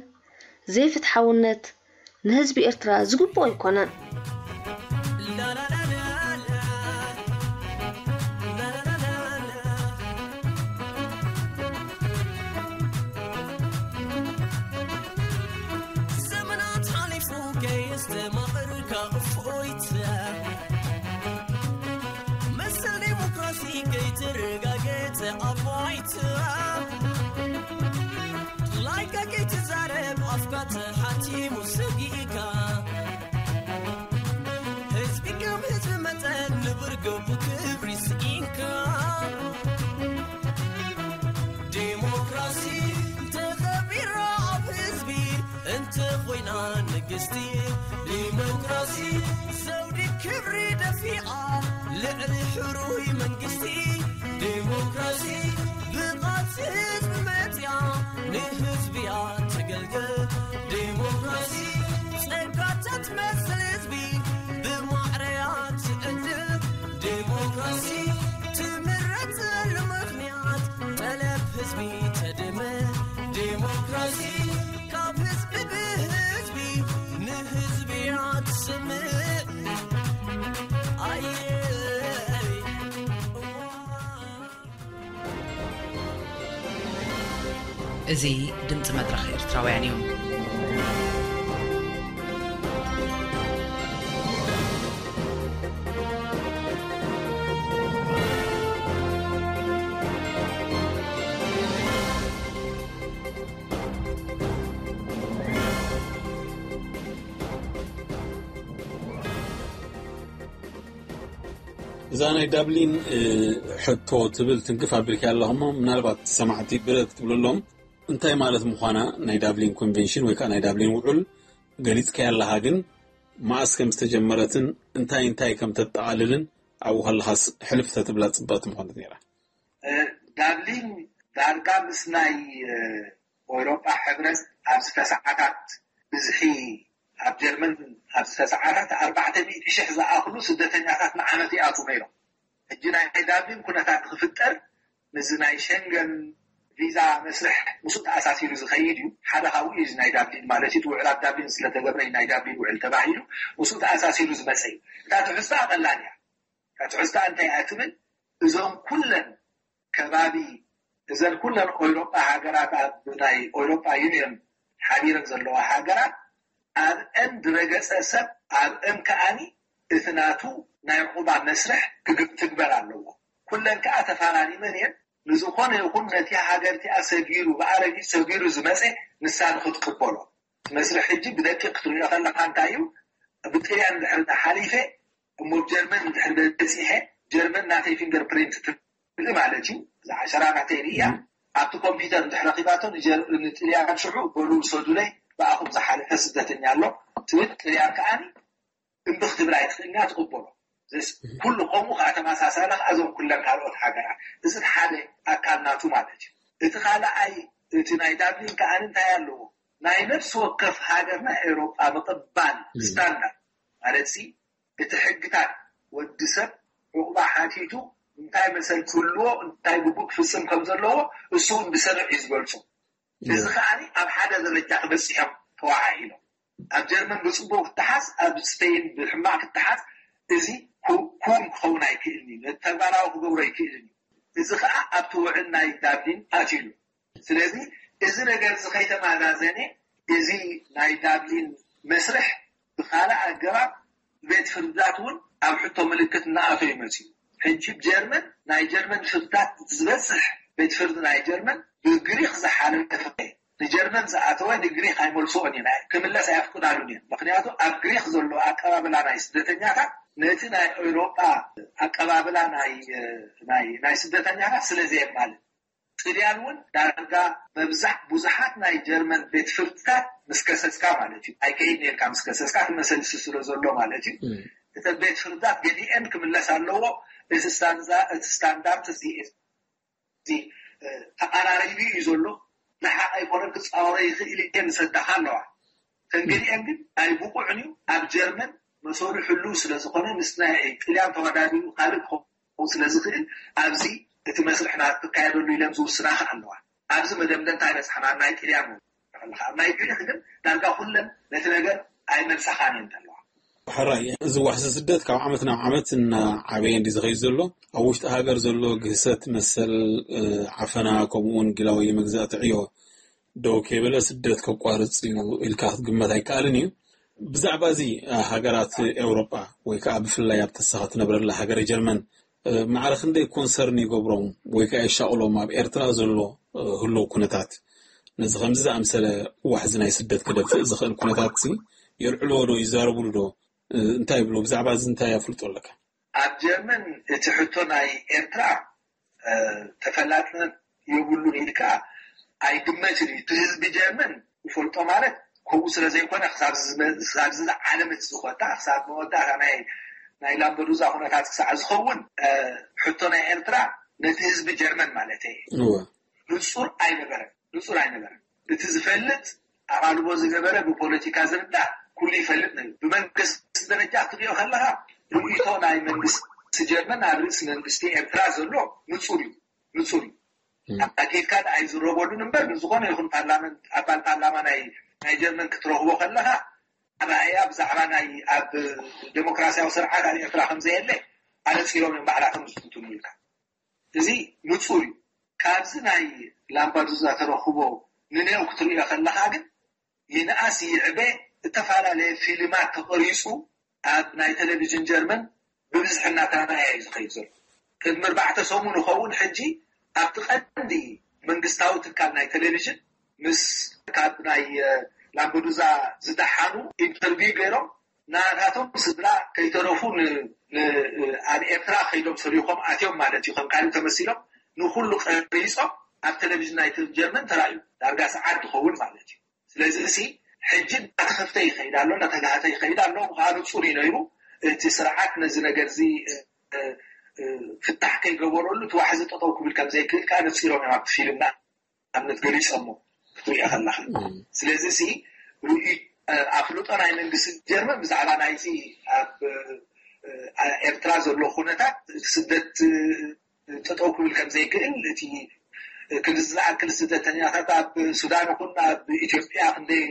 ዘይፍትሓውነት ንህዝቢ ኤርትራ ዝግብኦ ኣይኮነን። ዘመናት ሓሊፉ ከየስተማቕርካ እፎይታ መሰል ዴሞክራሲ ከይተረጋገጸ ኣባይታ ላይካ ከይትዛረብ ኣፍካ ተሓቲሙ ሰጊእካ ህዝቢ ከም ህዝቢ መጠን ንብርገቡ ክብሪ ስኢንካ ዴሞክራሲ ተኸቢራ ኣብ ህዝቢ እንተ ኾይና ንግስቲ ዲሞክራሲ ዘውዲ ክብሪ ደፊኣ ልዕሊ ሕሩይ መንግስቲ ዴሞክራሲ ብቓልሲ ህዝቢ መፅያ ንህዝቢያ ተገልገል ዴሞክራሲ ጸጋታት መስል ህዝቢ ብማዕረያ ትዕድል ዴሞክራሲ ትምረጽሉ ምኽንያት ጠለብ ህዝቢ ተድመ ዴሞክራሲ ካብ ህዝቢ ብህዝቢ ንህዝቢ እያ ትስምዕ ኣየ እዚ ድምፂ መድረኽ ኤርትራውያን እዩ። እዛ ናይ ዳብሊን ሕቶ ትብል ትንክፍ ኣቢልካ ኣለኹሞ ምናልባት ሰማዕቲ ብረት ክትብለሎም እንታይ ማለት ምዃና ናይ ዳብሊን ኮንቨንሽን ወይ ከዓ ናይ ዳብሊን ውዑል ገሊጽካያ ኣለኻ፣ ግን መኣስ ከም ዝተጀመረትን እንታይ እንታይ ከም ተጠቓልልን ኣብኡ ከለኻስ ሕልፍ ተትብላ ጽብቕቲ ምኾነት ነይራ። ዳብሊን ዳርጋ ምስ ናይ ኤውሮጳ ሕብረት ኣብዚ ተሰዓታት ብዝሒ ኣብ ጀርመን ኣብዚ ሰዓታት ኣርባዕተ ሚእቲ ሽሕ ዝኣኽሉ ስደተኛታት ንዓመት ይኣትዉ ነይሮም። ሕጂ ናይ ዳብሊን ኩነታት ክፍጠር፣ ምስዚ ናይ ሸንገን ቪዛ መስርሕ ምስኡ ተኣሳሲሩ ዝኸይድ እዩ። ሓደ ካብኡ እዩ እዚ ናይ ዳብሊን ማለት እዩ። እቲ ውዕል ኣብ ዳብሊን ስለተገብረ እዩ ናይ ዳብሊን ውዕል ተባሂሉ ምስኡ ተኣሳሲሩ ዝመፀ እዩ። እታ ትሕዝቶኣ ቀላል እያ። እታ ትሕዝቶኣ እንታይ እያ ትብል? እዞም ኩለን ከባቢ፣ እዘን ኩለን ኤውሮጳ ሃገራት፣ ኣብ ናይ ኤውሮጳ ዩኒየን ሓቢረን ዘለዋ ሃገራት ኣብአን ዝረገጸ ሰብ ኣብአን ከኣኒ እቲ ናቱ ናይ ዕቑባ መስርሕ ክግትግበር ኣለዎ። ኩለን ከኣ ተፋላሊመን እየን። ንዝኾነ ይኹን ነቲ ሃገር እቲኣ ሰጊሩ፣ ብኣረጊት ሰጊሩ ዝመጸ ንሳ ንኽትቅበሎ። እቲ መስርሕ ሕጂ ብደቂቕ ክትሪኦ ከለኻ እንታይ እዩ? ብጥልያን ድሕሪ ተሓሊፈ እሞ ብ ጀርመን እንድሕር በጺሐ፣ ጀርመን ናተይ ፊንገር ፕሪንት ትርኢ ማለት እዩ። እዛ ዓሸራ ናተይ ርእያ ኣብቲ ኮምፒውተር እንድሕር ረኺባቶ ንጀር-፣ ንጥልያን ሽዑ በሉ ውሰዱለይ፣ ብኣኹም ዝሓለፈ ስደተኛ ኣሎ ትብል። ጥልያን ከኣኒ እምቢ ክትብል ኣይትኽእልን እያ፣ ትቕበሎ። ዘስ-፣ ኩሉ ከምኡ ከዓ ተመሳሳሊ ከዓ እዞም ኩለን ካልኦት ሃገራት። እዚ ሓደ ኣካል ናቱ ማለት እዩ። እቲ ካልኣይ፣ እቲ ናይ ዳብሊን ከኣ እንታይ ኣለዎ? ናይ ነፍሲ ወከፍ ሃገር ናይ ኤውሮጳ ምቕባል ስታንዳርድ ማለት ሲ፣ እቲ ሕግታት ወዲ ሰብ ዕቑባ ሓቲቱ እንታይ መሰል ክህልዎ፣ እንታይ ግቡእ ክፍጽም ከም ዘለዎ እሱ እውን ብሰብዕ እዩ ዝገልጾ። እዚ ከኣ ኣብ ሓደ ደረጃ ክበጽሕ እዮም ተዋዓኢሎም። ኣብ ጀርመን ብጽቡቕ ክትሓዝ፣ ኣብ ስፔን ብሕማቕ ክትሓዝ፣ እዚ ኩ-፣ ኩን ክኸውን ኣይክእልን እዩ። ነቲ ተግባራዊ ክገብሮ ኣይክእልን እዩ። እዚ ከኣ ኣብቲ ውዕል ናይ ዳብሊን ኣትዩ ኣሎ። ስለዚ እዚ ነገር እዚ ከይተመዛዘነ፣ እዚ ናይ ዳብሊን መስርሕ ብኻልእ ኣገባብ ቤት ፍርድታት እውን ኣብ ሕቶ ምልክት እናኣተዩ መፅዩ። ሕጂ ብ ጀርመን፣ ናይ ጀርመን ፍርድታት ዝበዝሕ ቤት ፍርዲ ናይ ጀርመን ብግሪክ ዝሓለፈ፣ ንጀርመን ዝኣተወ ንግሪክ ኣይመልስኦን እየን፣ ክምለስ ኣየፍቅዳሉን እየን። ምክንያቱ ኣብ ግሪክ ዘሎ ኣቀባብላ ናይ ስደተኛታት ነቲ ናይ ኤውሮጳ ኣቀባብላ ናይ፣ ናይ፣ ናይ ስደተኛታት ስለ ዘየማልእ። ጥልያን እውን ዳርጋ መብዛሕ ብዙሓት ናይ ጀርመን ቤት ፍርድታት ምስ ከሰስካ ማለት እዩ፣ ኣይከይድን ኢልካ ምስ ከሰስካ እቲ መሰልሲ ስለ ዘሎ ማለት እዩ። እተን ቤት ፍርድታት ገሊአን ክምለስ ኣለዎ። እቲ ስታንዛ-፣ እቲ ስታንዳርድ እዚ፣ እዚ፣ እ፣ ተቐራሪቡ እዩ ዘሎ። ንሓቕ ኣይኮነን ክፃወሮ ይኽእል እየን ዝሰዳኻ ኣለዋ። እተን ገሊአን ግን ኣይብቑዕን እዩ። ኣብ ጀርመን መሰሉ ሕሉው ስለ ዝኾነ ምስ ናይ ጥልያን ተወዳዲሩ ካልእ ክኸውን ስለ ዝኽእል ኣብዚ እቲ መስርሕ ናብ ክካየደሉ ኢለን ዝውስና ከኣ ኣለዋ። ኣብዚ መደምደምታ ይበፅሓና ኣብ ናይ ጥልያን እውን። ከለኻ ኣብ ናይ ግሪክ ግን ዳርጋ ኩለን ነቲ ነገር ኣይመልሳኻን እየን ዘለዋ። ሕራይ፣ እዚ ዋሕዚ ስደት ካብ ዓመት ናብ ዓመት እናዓበየ እንዲ ዝኸይድ ዘሎ፣ ኣብ ውሽጢ ሃገር ዘሎ ግህሰት መሰል፣ እ፣ ዓፈና፣ ከምኡ እውን ግላዊ መግዛእቲ ዕዮ ደው ከይበለ ስደት ከቋርጽ እዩ ኢልካ ክትግመት ኣይከኣልን እዩ። ብዛዕባ እዚ፣ እ፣ ሃገራት ኤውሮጳ ወይ ከኣ ብፍላይ ኣብ ተሳኻ ትነብረላ ሃገረ ጀርመን፣ እ፣ ማዕረ ክንደይ ኮንሰርን ይገብሮም ወይ ከኣ የሻቕሎም ኣብ ኤርትራ ዘሎ፣ እ፣ ህልው ኩነታት? ነዚ ከምዚ ዝኣምሰለ ዋሕዚ ናይ ስደት ክደፍእ ዝኽእል ኩነታት ሲ የልዕልዎ ዶ፣ ይዛረቡሉ ዶ? እ፣ እንታይ ይብሉ? ብዛዕባ እዚ እንታይ ኣፍልጦ ኣለካ? ኣብ ጀርመን እቲ ሕቶ ናይ ኤርትራ፣ እ፣ ተፈላጥነት የብሉን ኢልካ ኣይግመትን እዩ። እቲ ህዝቢ ጀርመን ይፈልጦ ማለት ከምኡ ስለ ዘይኮነ ክሳብ ዝመ-፣ ክሳብ ዝዓለመት ዝኸታ፣ ክሳብ መወዳእታ ናይ፣ ናይ ላምበዱዛ ኩነታት ክሳዕ ዝኸውን፣ እ፣ ሕቶ ናይ ኤርትራ ነቲ ህዝቢ ጀርመን ማለት እየ። እወ። ንጹር ኣይነበረን፣ ንጹር ኣይነበረን። እቲ ዝፈልጥ ኣቓልቦ ዝገበረ ብፖለቲካ ዝርዳእ ኩሉ ይፈልጥ ነይሩ። ብመንግስቲ ደረጃ ክትሪኦ ከለኻ ርእይቶ ናይ መንግስቲ ጀርመን ኣብ ርእሲ መንግስቲ ኤርትራ ዘሎ ንጹር እዩ፣ ንጹር እዩ። ም። ኣኬድካ ኣይዝረበሉን እምበር ንዝኾነ ይኹን ፓርላመንት፣ ኣባል ፓርላማ ናይ፣ ናይ ጀርመን ክትረኽቦ ከለኻ ኣረኣእያ ብዛዕባ ናይ ኣብ ዴሞክራሲያዊ ስርዓት ኣብ ኤርትራ ከም ዘየለ ኣነጺሮም እዮም ባዕላቶም ዝትንትኑ ኢልካ። እዚ ንጹር እዩ። ካብዚ ናይ ላምፓዱዛ ተረኽቦ ንኔው ክትሪኦ ከለኻ ግን ይንኣስ ይዕበ እተፈላለየ ፊልማት ተቐሪጹ ኣብ ናይ ቴሌቪዥን ጀርመን ብብዝሒ እናተራእየ እዩ ዝኸይድ ዘሎ። ቅድሚ ኣርባዕተ ሰሙን ይኸውን ሕጂ ኣብቲ ቀንዲ መንግስታዊ ትካል ናይ ቴሌቪዥን ምስ ካብ ናይ፣ እ፣ ላምፓዱዛ ዝደሓኑ ኢንተርቪው ገይሮም ናታቶም ስድራ ከይተረፉ ን-፣ ን-፣ ኣብ ኤርትራ ከይዶም ሰሪኾም ኣትዮም ማለት እዩ። ከም ካልእ ተመሲሎም ንኹሉ ቀሪጾም ኣብ ቴሌቪዥን ናይ ጀርመን ተራእዩ። ዳርጋ ሰዓት ዝኸውን ማለት እዩ። ስለዚ እዚ ሕጂ እናተኸፍተ ይኸይድ ኣሎ፣ እናተጋህተ ይኸይድ ኣሎ። ምዃኑ ንጹር እዩ ነይሩ። እቲ ስርዓት ነዚ ነገር እዚ፣ እ፣ እ፣ ፍታሕ ከይገበረሉ እቲ ዋሕዚ ጠጠው ክብል ከም ዘይክእል ከኣ ነጺሮም እዮም ኣብቲ ፊልምና ኣብነት ገሊጾሞ ክትሪኦ ከለኻ። እም። ስለዚ እዚ ርእይ-፣ ኣፍልጦ ናይ መንግስቲ ጀርመን ብዛዕባ ናይዚ ኣብ ኤርትራ ዘሎ ኩነታት፣ ስደት ጠጠው ክብል ከም ዘይክእል፣ እቲ ክንዲ ዝኣክል ስደተኛታት ኣብ ሱዳን ይኹን ኣብ ኢትዮጵያ ክንደይ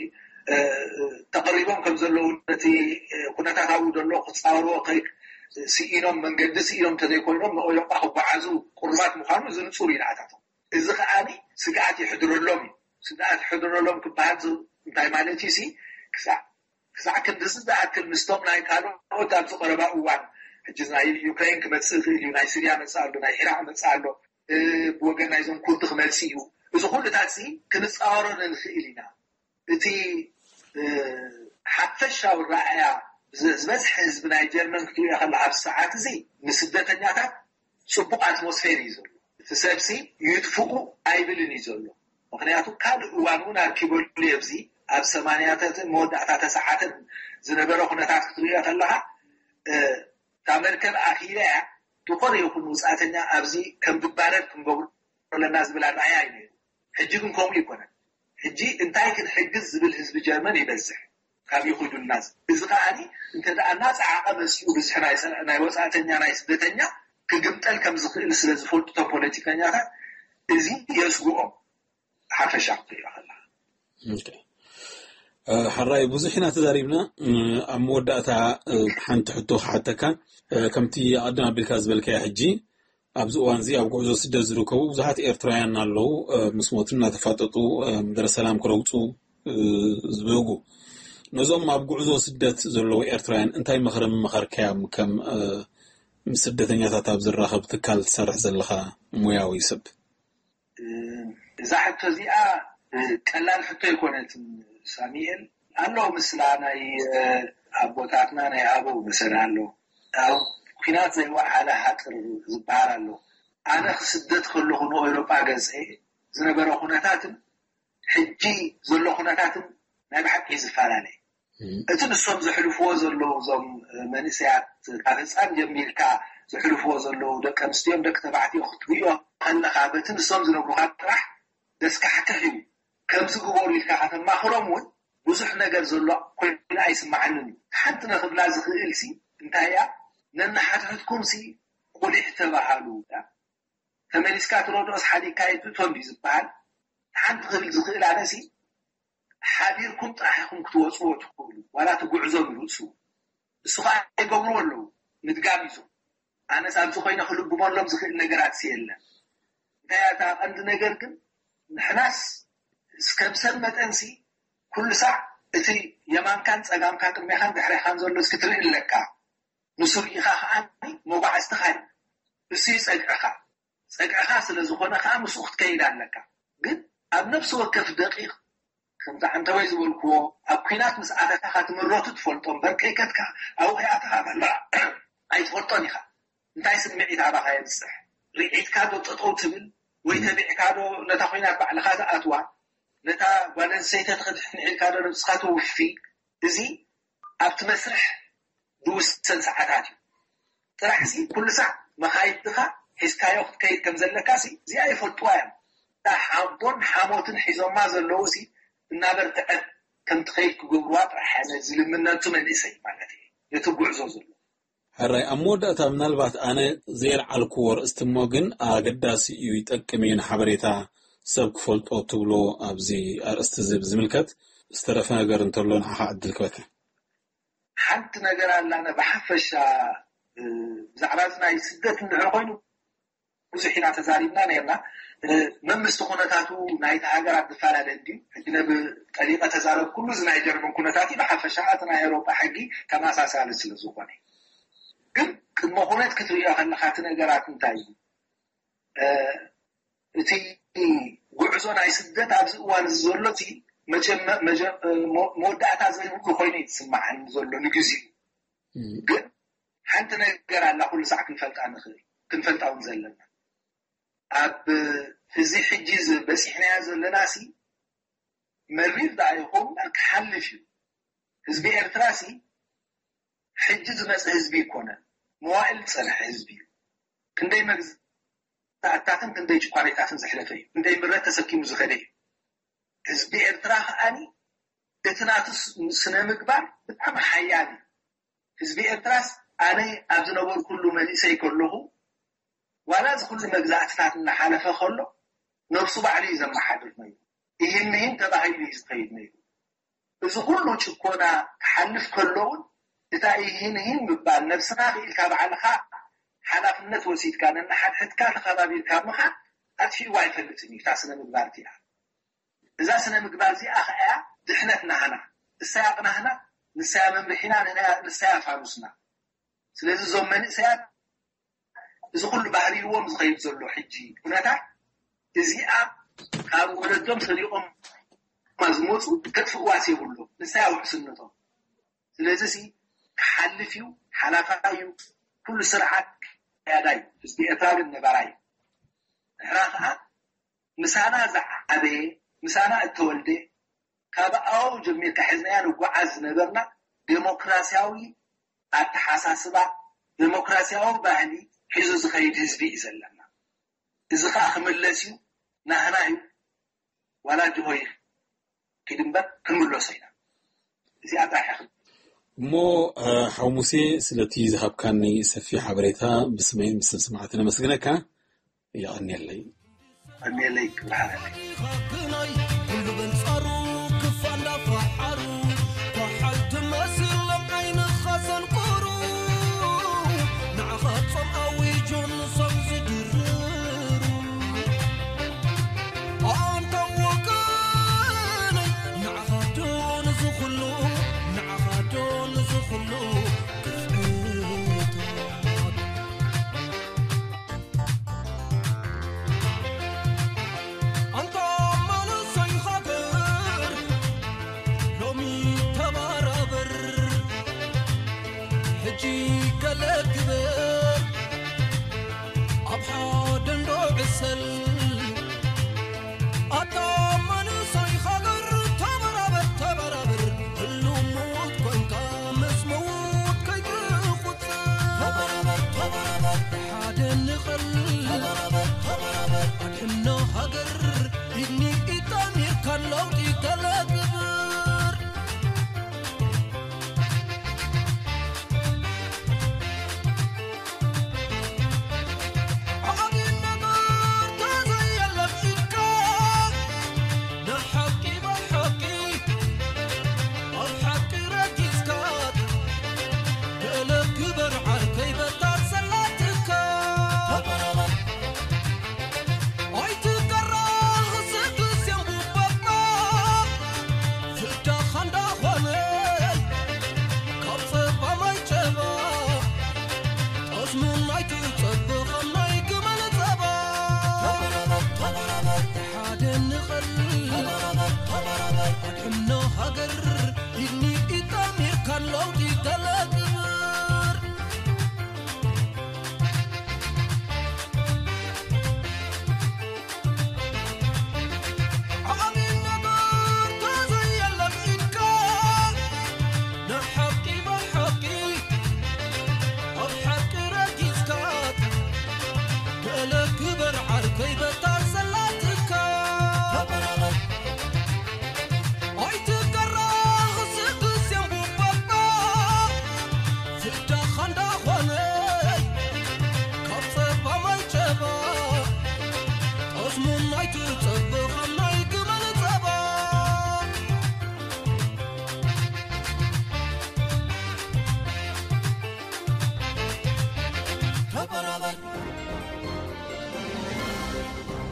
ተቐሪቦም ከም ዘለዉ፣ ነቲ ኩነታት ኣብኡ ዘሎ ክፃወርዎ ስኢኖም፣ መንገዲ ስኢኖም እንተዘይኮይኖም ንኤውሮጳ ክጓዓዙ ቅሩባት ምዃኑ እዚ ንፁር እዩ ንዓታቶም። እዚ ከዓኒ ስግኣት ይሕድረሎም እዩ። ስግኣት ይሕድረሎም ክበሃል እንታይ ማለት እዩ? ክሳዕ ክሳዕ ክንድዚ ዝኣክል ምስቶም ናይ ካልኦት ኣብዚ ቀረባ እዋን፣ ሕጂ ናይ ዩክሬን ክመፅእ ይኽእል እዩ፣ ናይ ሲርያ መፅእ ኣሎ፣ ናይ ኢራቅ መፅእ ኣሎ፣ ብወገን ናይዞም ኩርዲ ክመፅእ እዩ። እዚ ኩሉታት ክንፃወሮ ንኽእል ኢና። እቲ ሓፈሻዊ ረኣያ ዝበዝሐ ህዝቢ ናይ ጀርመን ክትሪኦ ከለካ ኣብዚ ሰዓት እዚ ንስደተኛታት ፅቡቕ ኣትሞስፌር እዩ ዘሎ። እቲ ሰብሲ ይጥፍኡ ኣይብልን እዩ ዘሎ። ምክንያቱ ካልእ እዋን እውን ኣርኪበሉ ኣብዚ ኣብ ሰማንያታትን መወዳእታ ተሰዓትን ዝነበረ ኩነታት ክትሪኦ ከለካ፣ እታ መርከብ ኣኺላ እያ፣ ዝኾነ ይኹን ውፃእተኛ ኣብዚ ከም ድባረር ክንገብሮ ኣለና ዝብል ኣረኣያ እዩ ነይሩ። ሕጂ ግን ከምኡ ይኮነን። ሕጂ እንታይ ክንሕግዝ ዝብል ህዝቢ ጀርመን ይበዝሕ ካብ ይኹዱልና። እዚ ከዓኒ እንተ ደኣ ናፃ ዓቐ መፅኡ ብዝሒ ናይ ወፃእተኛ ናይ ስደተኛ ክግምጠል ከም ዝኽእል ስለ ዝፈልጡ እቶም ፖለቲከኛታት እዚ የስግኦም። ሓፈሻ ክትሪኦ ከለካ ሕራይ ብዙሕ ኢና ተዛሪብና። ኣብ መወዳእታ ሓንቲ ሕቶ ክሓተካ፣ ከምቲ ኣቐድም ኣቢልካ ዝበልካያ ሕጂ ኣብዚ እዋን እዚ ኣብ ጉዕዞ ስደት ዝርከቡ ብዙሓት ኤርትራውያን ኣለዉ፣ ምስ ሞት እናተፋጠጡ ምድረ ሰላም ክረግፁ ዝበጉ። ነዞም ኣብ ጉዕዞ ስደት ዘለዉ ኤርትራውያን እንታይ ምኽሪ ምመኸርካዮም? ከም ምስ ስደተኛታት ኣብ ዝራኸብ ትካል ትሰርሕ ዘለኻ ሙያዊ ሰብ። እዛ ሕቶ እዚኣ ቀላል ሕቶ ኣይኮነትን ሳሚኤል። ኣሎ ምስላ ናይ ኣቦታትና ናይ ኣበው መሰል ኣሎ። ኣብ ኩናት ዘይወዓለ ሃጥር ዝበሃል ኣሎ። ኣነ ክስደት ከለኹ ንኤውሮጳ ገፀ ዝነበረ ኩነታትን ሕጂ ዘሎ ኩነታትን ናይ ብሓቂ ዝፈላለ። እቲ ንሶም ዘሕልፍዎ ዘለዉ እዞም መንእሰያት ካብ ህፃን ጀሚርካ ዘሕልፍዎ ዘለዉ ደቂ ኣንስትዮን ደቂ ተባዕትዮ ክትሪኦ ከለካ በቲ ንሶም ዝነግሩካ ጥራሕ ደስካሕክሕ እዩ። ከምዚ ግበሩ ኢልካ ከተማኽሮም እውን ብዙሕ ነገር ዘሎ ኮይኑ ኣይስማዓንን እዩ። ሓንቲ ነክብላ ዝኽእል ሲ እንታይ እያ? ነንሓድሕድኩም ሲ ቁሊሕ ተባሃሉ። ተመሊስካ ትረድኦስ ሓዲግካ ይትእቶ እንድዩ ዝበሃል። ሓንቲ ክብል ዝኽእል ኣነሲ ሓቢርኩም ጥራሕ ኢኹም ክትወፅዎ ትኽእሉ ዋላ እቲ ጉዕዞ ንርእሱ። እሱ ከዓ ይገብርዎ ኣለዉ ምድጋም ይዞም። ኣነስ ኣብዚ ኮይነ ክልብመሎም ዝኽእል ነገራት ሲ የለን። እንታይ እያ እታ ቀንዲ ነገር ግን ንሕናስ እስከም ሰብ መጠንሲ ኩሉ ሳዕ እቲ የማንካን ፀጋምካ ቅድሜኻን ድሕሬኻን ዘሎ እስኪ ትርኢ ኣለካ። ንሱ ርኢኻ ከዓ መጓዕዝትኻ እዩ። እሱ እዩ ፀግዕኻ። ፀግዕኻ ስለ ዝኾነ ከዓ ምስኡ ክትከይድ ኣለካ። ግን ኣብ ነፍሲ ወከፍ ደቂቕ ከምቲ ዓንተወይ ዝበልክዎ ኣብ ኲናት ምስ ኣተኻ ትምረቱ ትፈልጦ እምበር ከይከድካ ኣብኡ ከይኣተኻ ከለኻ ኣይትፈልጦን ኢኻ። እንታይ ስምዒት ኣባኻ የብፅሕ? ርዒትካ ዶ ጠጠው ትብል ወይ ተቢዕካ ዶ ነታ ኲናት ባዕልኻ ትኣትዋ? ነታ ጓል ኣንስተይቲ ክትድሕን ኢልካ ዶ ነብስኻ ተውፊ? እዚ ኣብቲ መስርሕ ዝውሰን ሰዓታት እዩ። ጥራሕ ሲ ኩሉ ሳዕ መኻይድካ ሒዝካዮ ክትከይድ ከም ዘለካ ሲ እዚኣ ይፈልጥዋ እዮም። እታ ሓቦን ሓሞትን ሒዞማ ዘለዉ ሲ እናበርትዐት ከም ትኸይድ ክገብርዋ ጥራሕ እያ ነዚ ዝልምነቱ መንእሰይ ማለት እዩ ነቲ ጉዕዞ ዘሎ። ሕራይ ኣብ መወዳእታ ምናልባት ኣነ ዘየልዓልክዎ ኣርእስቲ እሞ ግን ኣገዳሲ እዩ ይጠቅም እዩ ንሓበሬታ ሰብ ክፈልጦ ትብሎ ኣብዚ ኣርእስቲ እዚ ብዝምልከት ዝተረፈ ነገር እንተሎ ንዓኻ ዕድል ክበካ። ሓንቲ ነገር ኣላ ነ ብሓፈሻ ብዛዕባ እዚ ናይ ስደት እንድሕር ኮይኑ ብዙሕ ኢና ተዛሪብና ነርና። መምስቲ ኩነታቱ ናይቲ ሃገራት ዝፈላለ እንድዩ። ሕጂ ነብ ጠሊቐ ተዛረብ ኩሉ እዚ ናይ ጀርመን ኩነታት እዩ። ብሓፈሻ እቲ ናይ ኤውሮጳ ሕጊ ተመሳሳሊ ስለ ዝኾነ ግን ቅድመ ኩነት ክትሪኦ ከለካ እቲ ነገራት እንታይ እዩ? እቲ ጉዕዞ ናይ ስደት ኣብዚ እዋን እዚ ዘሎ እቲ መወዳእታ ዘይብሉ ኮይኑ እዩ ዝስማዓኒ ዘሎ ንግዚኡ። ግን ሓንቲ ነገር ኣላ ኩሉ ሳዕ ክንፈልጣ ንኽእል፣ ክንፈልጣ እውን ዘለና። ኣብ እዚ ሕጂ በፂሕናዮ ዘለና ሲ መሪር ደኣ ይኸውን እምበር ክሓልፍ እዩ። ህዝቢ ኤርትራ ሲ ሕጂ ዝመፀ ህዝቢ ይኮነን፣ መዋእል ዝፀንሐ ህዝቢ እዩ። ክንደይ መግዛእትታትን ክንደይ ጭቋኔታትን ዘሕለፈ እዩ። ክንደይ ምረት ተሰኪሙ ዝኸደ እዩ። ህዝቢ ኤርትራ ከዓኒ እቲ ናቱ ስ- ስነ ምግባር ብጣዕሚ ሓያል እዩ። ህዝቢ ኤርትራስ ኣነ ኣብ ዝነበርኩሉ መንእሰይ ከለኹ ዋላ እዚ ኩሉ መግዛእትታት እናሓለፈ ከሎ ነብሱ ባዕሉ እዩ ዘመሓድር ነይሩ። ይህን ይህን ተባሂሉ እዩ ዝኸይድ ነይሩ። እዚ ኩሉ ጭኮና ክሓልፍ ከሎ እውን እታ ይህን ይህን ምባል ነብስኻ ክኢልካ ባዕልኻ ሓላፍነት ወሲድካ ነናሓድሕድካ ተኸባቢርካ ምኻድ ኣጥፊእዋ ኣይፈልጥን እዩ እታ ስነ ምግባር እቲኣ። እዛ ስነ ምግባር እዚኣ ኸኣ ድሕነት ናህና፣ ንሳያ ቅናህና፣ ንሳያ መምርሒና፣ ንሳያ ፋኑስና። ስለዚ እዞም መንእሰያት እዚ ኩሉ ባህርይዎም ዝኸይድ ዘሎ ሕጂ ኩነታት እዚኣ ካብ ወለዶም ሰሪቖም ዝመፁ ከጥፍእዋስ የብሎም። ንሳያ ውሕስነቶም። ስለዚ ሲ ክሓልፍ እዩ፣ ሓላፋ እዩ። ኩሉ ስርዓት ያዳ እዩ። ህዝቢ ኤርትራ ግን ነባራይ እዩ። ንሕና ከዓ ምሳና ዝዓበየ ምሳና እተወልደ ካብ ኣው ጀሚርካ ሒዝናያ ንጓዓዝ ዝነበርና ዴሞክራሲያዊ ኣተሓሳስባ ዴሞክራሲያዊ ባህሊ ሒዙ ዝኸይድ ህዝቢ እዩ ዘለና። እዚ ከዓ ክምለስ እዩ ናህና እዩ። ዋላ ጅሆ ይኺድ እምበር ክንምለሶ ኢና። እዚኣ ጥራሕ እያ። እሞ ሓው ሙሴ ስለቲ ዝሃብካኒ ሰፊሕ ሓበሬታ ብስመይን ብስም ሰማዕቲ ነመስግነካ። የቐንየለይ። ቀንየለይ ክብርሃነለይ። ኩሉ በንጻሩ ክፋ እንዳፋሓሩ ኳሓል ትመስል ኣብ ዓይንኻ ዘንቁሩ ንዓኻ ጾም ኣዊጁ ንሶም ዝድርሩ ኣንታ ወገነይ ንዓኻ ዶ ንዝኹሉ ንዓኻ ዶ ንዝኹሉ ግፍዕታት ኣንታ መንእሰይ ሃገር ሎሚ ተባራበር ሕጂ ገለ ግበር ኣብ ሓደ እንዶ ዕሰል ኣታ መንእሰይ ሃገር ተበራበር ተበራበር ህሉሙት ኮንካ ምስ ምዉት ከይትቑጽር ተበራበር ተበራበር ሓደ ንቐል ተበራበር ተበራበር ኣድሕኖ ሃገር ኢድኒ ኢጣሚርካ ለውጢ ተለግብር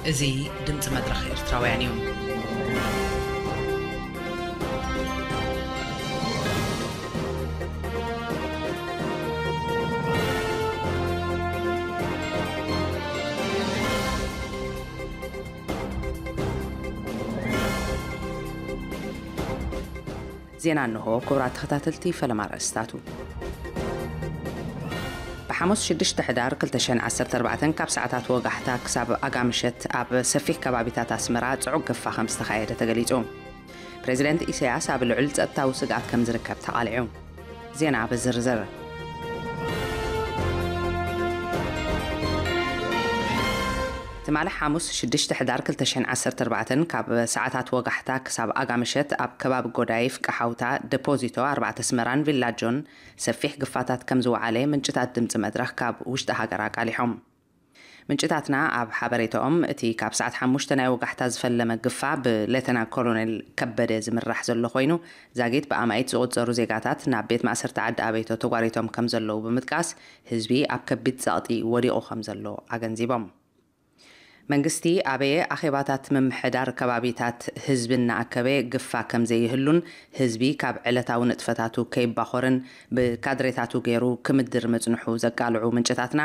እዚ ድምፂ መድረኽ ኤርትራውያን እዩ። ዜና እንሆ። ክቡራት ተኸታተልቲ፣ ፈለማ ኣርእስታቱ። ብሓሙስ ሽዱሽተ ሕዳር ክልተ ሽሕን ዓሰርተ ኣርባዕተን ካብ ሰዓታት ወጋሕታ ክሳብ ኣጋምሸት ኣብ ሰፊሕ ከባቢታት ኣስመራ ጽዑቕ ግፋ ከም ዝተኻየደ ተገሊጹ። ፕሬዚደንት ኢሳያስ ኣብ ልዑል ጸጥታዊ ስግኣት ከም ዝርከብ ተቓሊዑ። ዜና ብዝርዝር። እቲ ትማሊ ሓሙስ ሽዱሽተ ሕዳር ክልተ ሽሕን ዓሰርተ ኣርባዕተን ካብ ሰዓታት ወጋሕታ ክሳብ ኣጋ ምሸት ኣብ ከባቢ ጎዳይፍ፣ ቀሓውታ፣ ደፖዚቶ፣ ኣርባዕተ ኣስመራን ቪላጆን ሰፊሕ ግፋታት ከም ዝወዓለ ምንጭታት ድምፂ መድረኽ ካብ ውሽጢ ሃገር ኣቃሊሖም። ምንጭታትና ኣብ ሓበሬታኦም፣ እቲ ካብ ሰዓት ሓሙሽተ ናይ ወጋሕታ ዝፈለመ ግፋ ብሌተና ኮሎኔል ከበደ ዝምራሕ ዘሎ ኮይኑ፣ ዛጊት ብኣማኢት ዝቑጸሩ ዜጋታት ናብ ቤት ማእሰርቲ ዓዲ ኣበይቶ ተጓሪቶም ከም ዘለዉ ብምጥቃስ፣ ህዝቢ ኣብ ከቢድ ጸቕጢ ወዲቑ ከም ዘሎ ኣገንዚቦም። መንግስቲ ኣበየ ኣኼባታት ምምሕዳር ከባቢታት ህዝቢ እናኣከበ ግፋ ከም ዘይህሉን ህዝቢ ካብ ዕለታዊ ንጥፈታቱ ከይባኾርን ብካድሬታቱ ገይሩ ክምድር ምጽንሑ ዘቃልዑ ምንጭታትና፣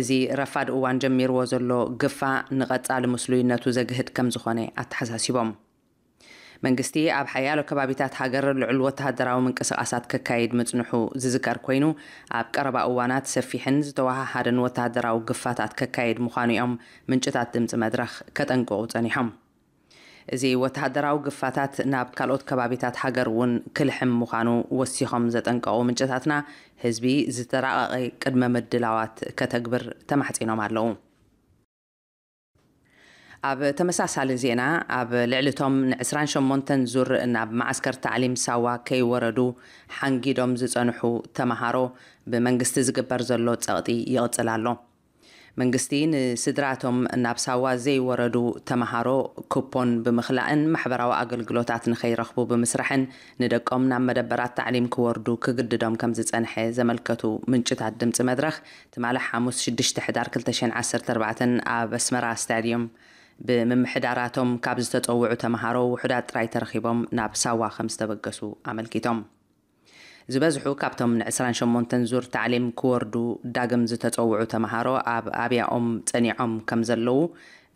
እዚ ረፋድ እዋን ጀሚርዎ ዘሎ ግፋ ንቐጻሊ ምስሉይነቱ ዘግህድ ከም ዝኾነ ኣተሓሳሲቦም። መንግስቲ ኣብ ሓያሎ ከባቢታት ሃገር ልዑል ወተሃደራዊ ምንቅስቓሳት ከካይድ ምጽንሑ ዝዝከር ኮይኑ፣ ኣብ ቀረባ እዋናት ሰፊሕን ዝተወሃሃደን ወተሃደራዊ ግፋታት ከካይድ ምዃኑ እዮም ምንጭታት ድምፂ መድረኽ ከጠንቅቑ ጸኒሖም። እዚ ወተሃደራዊ ግፋታት ናብ ካልኦት ከባቢታት ሃገር እውን ክልሕም ምዃኑ ወሲኾም ዘጠንቀቑ ምንጭታትና፣ ህዝቢ ዝተራቐቐ ቅድመ ምድላዋት ከተግብር ተማሕጺኖም ኣለዉ። ኣብ ተመሳሳሊ ዜና፣ ኣብ ልዕሊ እቶም ን ዕስራን ሸሞንተን ዙር ናብ መዓስከር ታዕሊም ሳዋ ከይወረዱ ሓንጊዶም ዝጸንሑ ተመሃሮ፣ ብመንግስቲ ዝግበር ዘሎ ጸቕጢ ይቕጽል ኣሎ። መንግስቲ ንስድራቶም ናብ ሳዋ ዘይወረዱ ተመሃሮ ኩፖን ብምኽላእን ማሕበራዊ ኣገልግሎታት ንኸይረኽቡ ብምስራሕን ንደቆም ናብ መደበራት ታዕሊም ክወርዱ ክግድዶም ከም ዝጸንሐ ዘመልከቱ ምንጭታት ድምፂ መድረኽ፣ ትማሊ ሓሙስ ሽዱሽተ ሕዳር ክልተ ሽሕን ዓሰርተ ኣርባዕተን ኣብ ኣስመራ ስታድዩም ብምምሕዳራቶም ካብ ዝተጸውዑ ተመሃሮ ውሑዳት ጥራይ ተረኺቦም ናብ ሳዋ ከም ዝተበገሱ ኣመልኪቶም። ዝበዝሑ ካብቶም ን ዕስራን ሸሞንተን ዙር ታዕሊም ክወርዱ ዳግም ዝተጸውዑ ተመሃሮ ኣብ ኣብያኦም ጸኒዖም ከም ዘለዉ፣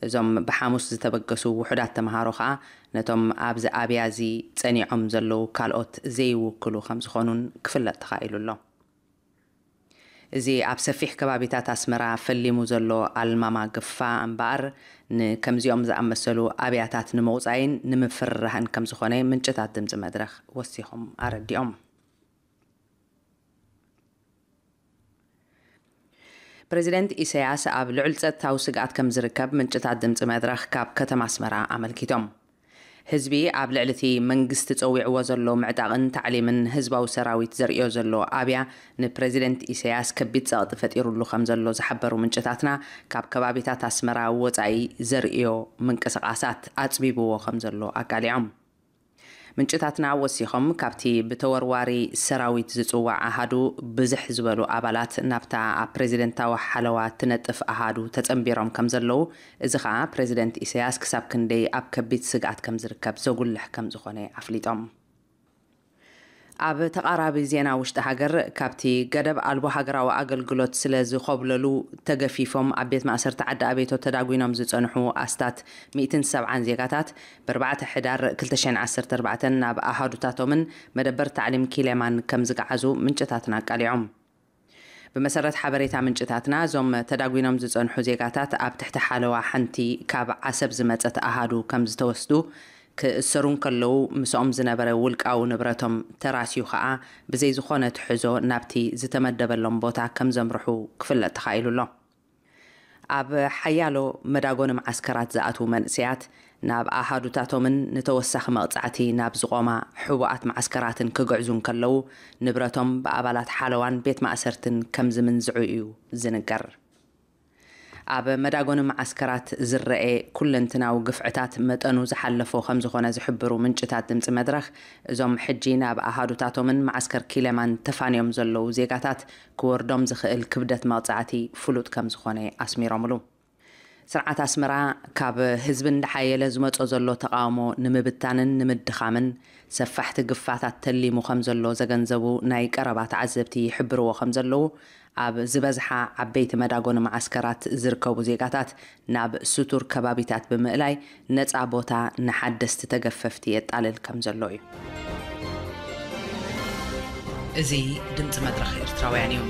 እዞም ብሓሙስ ዝተበገሱ ውሑዳት ተመሃሮ ከኣ ነቶም ኣብዚ ኣብያ እዚ ጸኒዖም ዘለዉ ካልኦት ዘይውክሉ ከም ዝኾኑን ክፍለጥ ተኻኢሉ ኣሎ። እዚ ኣብ ሰፊሕ ከባቢታት ኣስመራ ፈሊሙ ዘሎ ኣልማማ ግፋ እምበኣር፣ ንከምዚኦም ዝኣመሰሉ ኣብያታት ንምቑጻይን ንምፍርራህን ከም ዝኾነ ምንጭታት ድምፂ መድረኽ ወሲኾም ኣረዲኦም። ፕሬዚደንት ኢሳያስ ኣብ ልዑል ጸጥታዊ ስግኣት ከም ዝርከብ ምንጭታት ድምፂ መድረኽ ካብ ከተማ ኣስመራ ኣመልኪቶም። ህዝቢ ኣብ ልዕሊ እቲ መንግስቲ ጸዊዕዎ ዘሎ ምዕጣቕን ታዕሊምን ህዝባዊ ሰራዊት ዘርእዮ ዘሎ ኣብያ፣ ንፕሬዚደንት ኢሳያስ ከቢድ ጸቕጢ ፈጢሩሉ ከም ዘሎ ዝሓበሩ ምንጭታትና፣ ካብ ከባቢታት ኣስመራ ወጻኢ ዘርእዮ ምንቅስቓሳት ኣጽቢብዎ ከም ዘሎ ኣቃሊዖም። ምንጭታትና ወሲኾም፣ ካብቲ ብተወርዋሪ ሰራዊት ዝጽዋዕ ኣሃዱ ብዝሕ ዝበሉ ኣባላት ናብታ ኣብ ፕሬዚደንታዊ ሓለዋ ትነጥፍ ኣሃዱ ተጸንቢሮም ከም ዘለዉ፣ እዚ ኸኣ ፕሬዚደንት ኢሳያስ ክሳብ ክንደይ ኣብ ከቢድ ስግኣት ከም ዝርከብ ዘጉልሕ ከም ዝኾነ ኣፍሊጦም። ኣብ ተቓራቢ ዜና ውሽጢ ሃገር፣ ካብቲ ገደብ ኣልቦ ሃገራዊ ኣገልግሎት ስለ ዝኾብለሉ ተገፊፎም ኣብ ቤት ማእሰርቲ ዓዲ ኣቤቶ ተዳጒኖም ዝጸንሑ ኣስታት ሚእትን ሰብዓን ዜጋታት፣ ብኣርባዕተ ሕዳር ክልተ ሽሕን ዓሰርተ ኣርባዕተን ናብ ኣሃዱታቶምን መደበር ታዕሊም ኪሌማን ከም ዝገዓዙ ምንጭታትና ኣቃሊዖም። ብመሰረት ሓበሬታ ምንጭታትና፣ እዞም ተዳጒኖም ዝጸንሑ ዜጋታት ኣብ ትሕቲ ሓለዋ ሓንቲ ካብ ዓሰብ ዝመጸት ኣሃዱ ከም ዝተወስዱ፣ ክእሰሩ እንከለዉ ምስኦም ዝነበረ ውልቃዊ ንብረቶም ተራስዩ ኸኣ ብዘይ ዝኾነ ትሕዞ ናብቲ ዝተመደበሎም ቦታ ከም ዘምርሑ ክፍለጥ ተኻኢሉ ኣሎ። ኣብ ሓያሎ መዳጎኒ መዓስከራት ዝኣትዉ መንእሰያት፣ ናብ ኣሃዱታቶምን ንተወሳኺ መቕጻዕቲ ናብ ዝቖማ ሕቡኣት መዓስከራትን ክግዕዙ እንከለዉ፣ ንብረቶም ብኣባላት ሓለዋን ቤት ማእሰርትን ከም ዝምንዝዑ እዩ ዝንገር። ኣብ መዳጎኒ መዓስከራት ዝረኤ ኩለንትናዊ ግፍዕታት መጠኑ ዝሓለፎ ከም ዝኾነ ዝሕብሩ ምንጭታት ድምፂ መድረኽ፣ እዞም ሕጂ ናብ ኣሃዱታቶምን መዓስከር ኪለማን ተፋንዮም ዘለዉ ዜጋታት ክወርዶም ዝኽእል ክብደት መቕጻዕቲ ፍሉጥ ከም ዝኾነ ኣስሚሮምሉ። ስርዓት ኣስመራ፣ ካብ ህዝቢ እንዳሓየለ ዝመጾ ዘሎ ተቓውሞ ንምብታንን ንምድኻምን ሰፋሕቲ ግፋታት ተሊሙ ከም ዘሎ ዘገንዘቡ ናይ ቀረባ ተዓዘብቲ ይሕብርዎ ከም ዘለዉ፣ ኣብ ዝበዝሓ ዓበይቲ መዳጎኒ መዓስከራት ዝርከቡ ዜጋታት ናብ ስቱር ከባቢታት ብምእላይ ነጻ ቦታ ንሓደስቲ ተገፈፍቲ የጣልል ከም ዘሎ እዩ። እዚ ድምፂ መድረኽ ኤርትራውያን እዩ።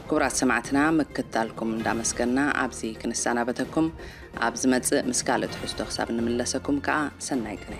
ክቡራት ሰማዕትና፣ ምክትታልኩም እንዳመስገና ኣብዚ ክንሰናበተኩም። ኣብ ዝመጽእ ምስ ካልእ ትሕዝቶ ክሳብ እንምለሰኩም ከኣ ሰናይ ቅነ።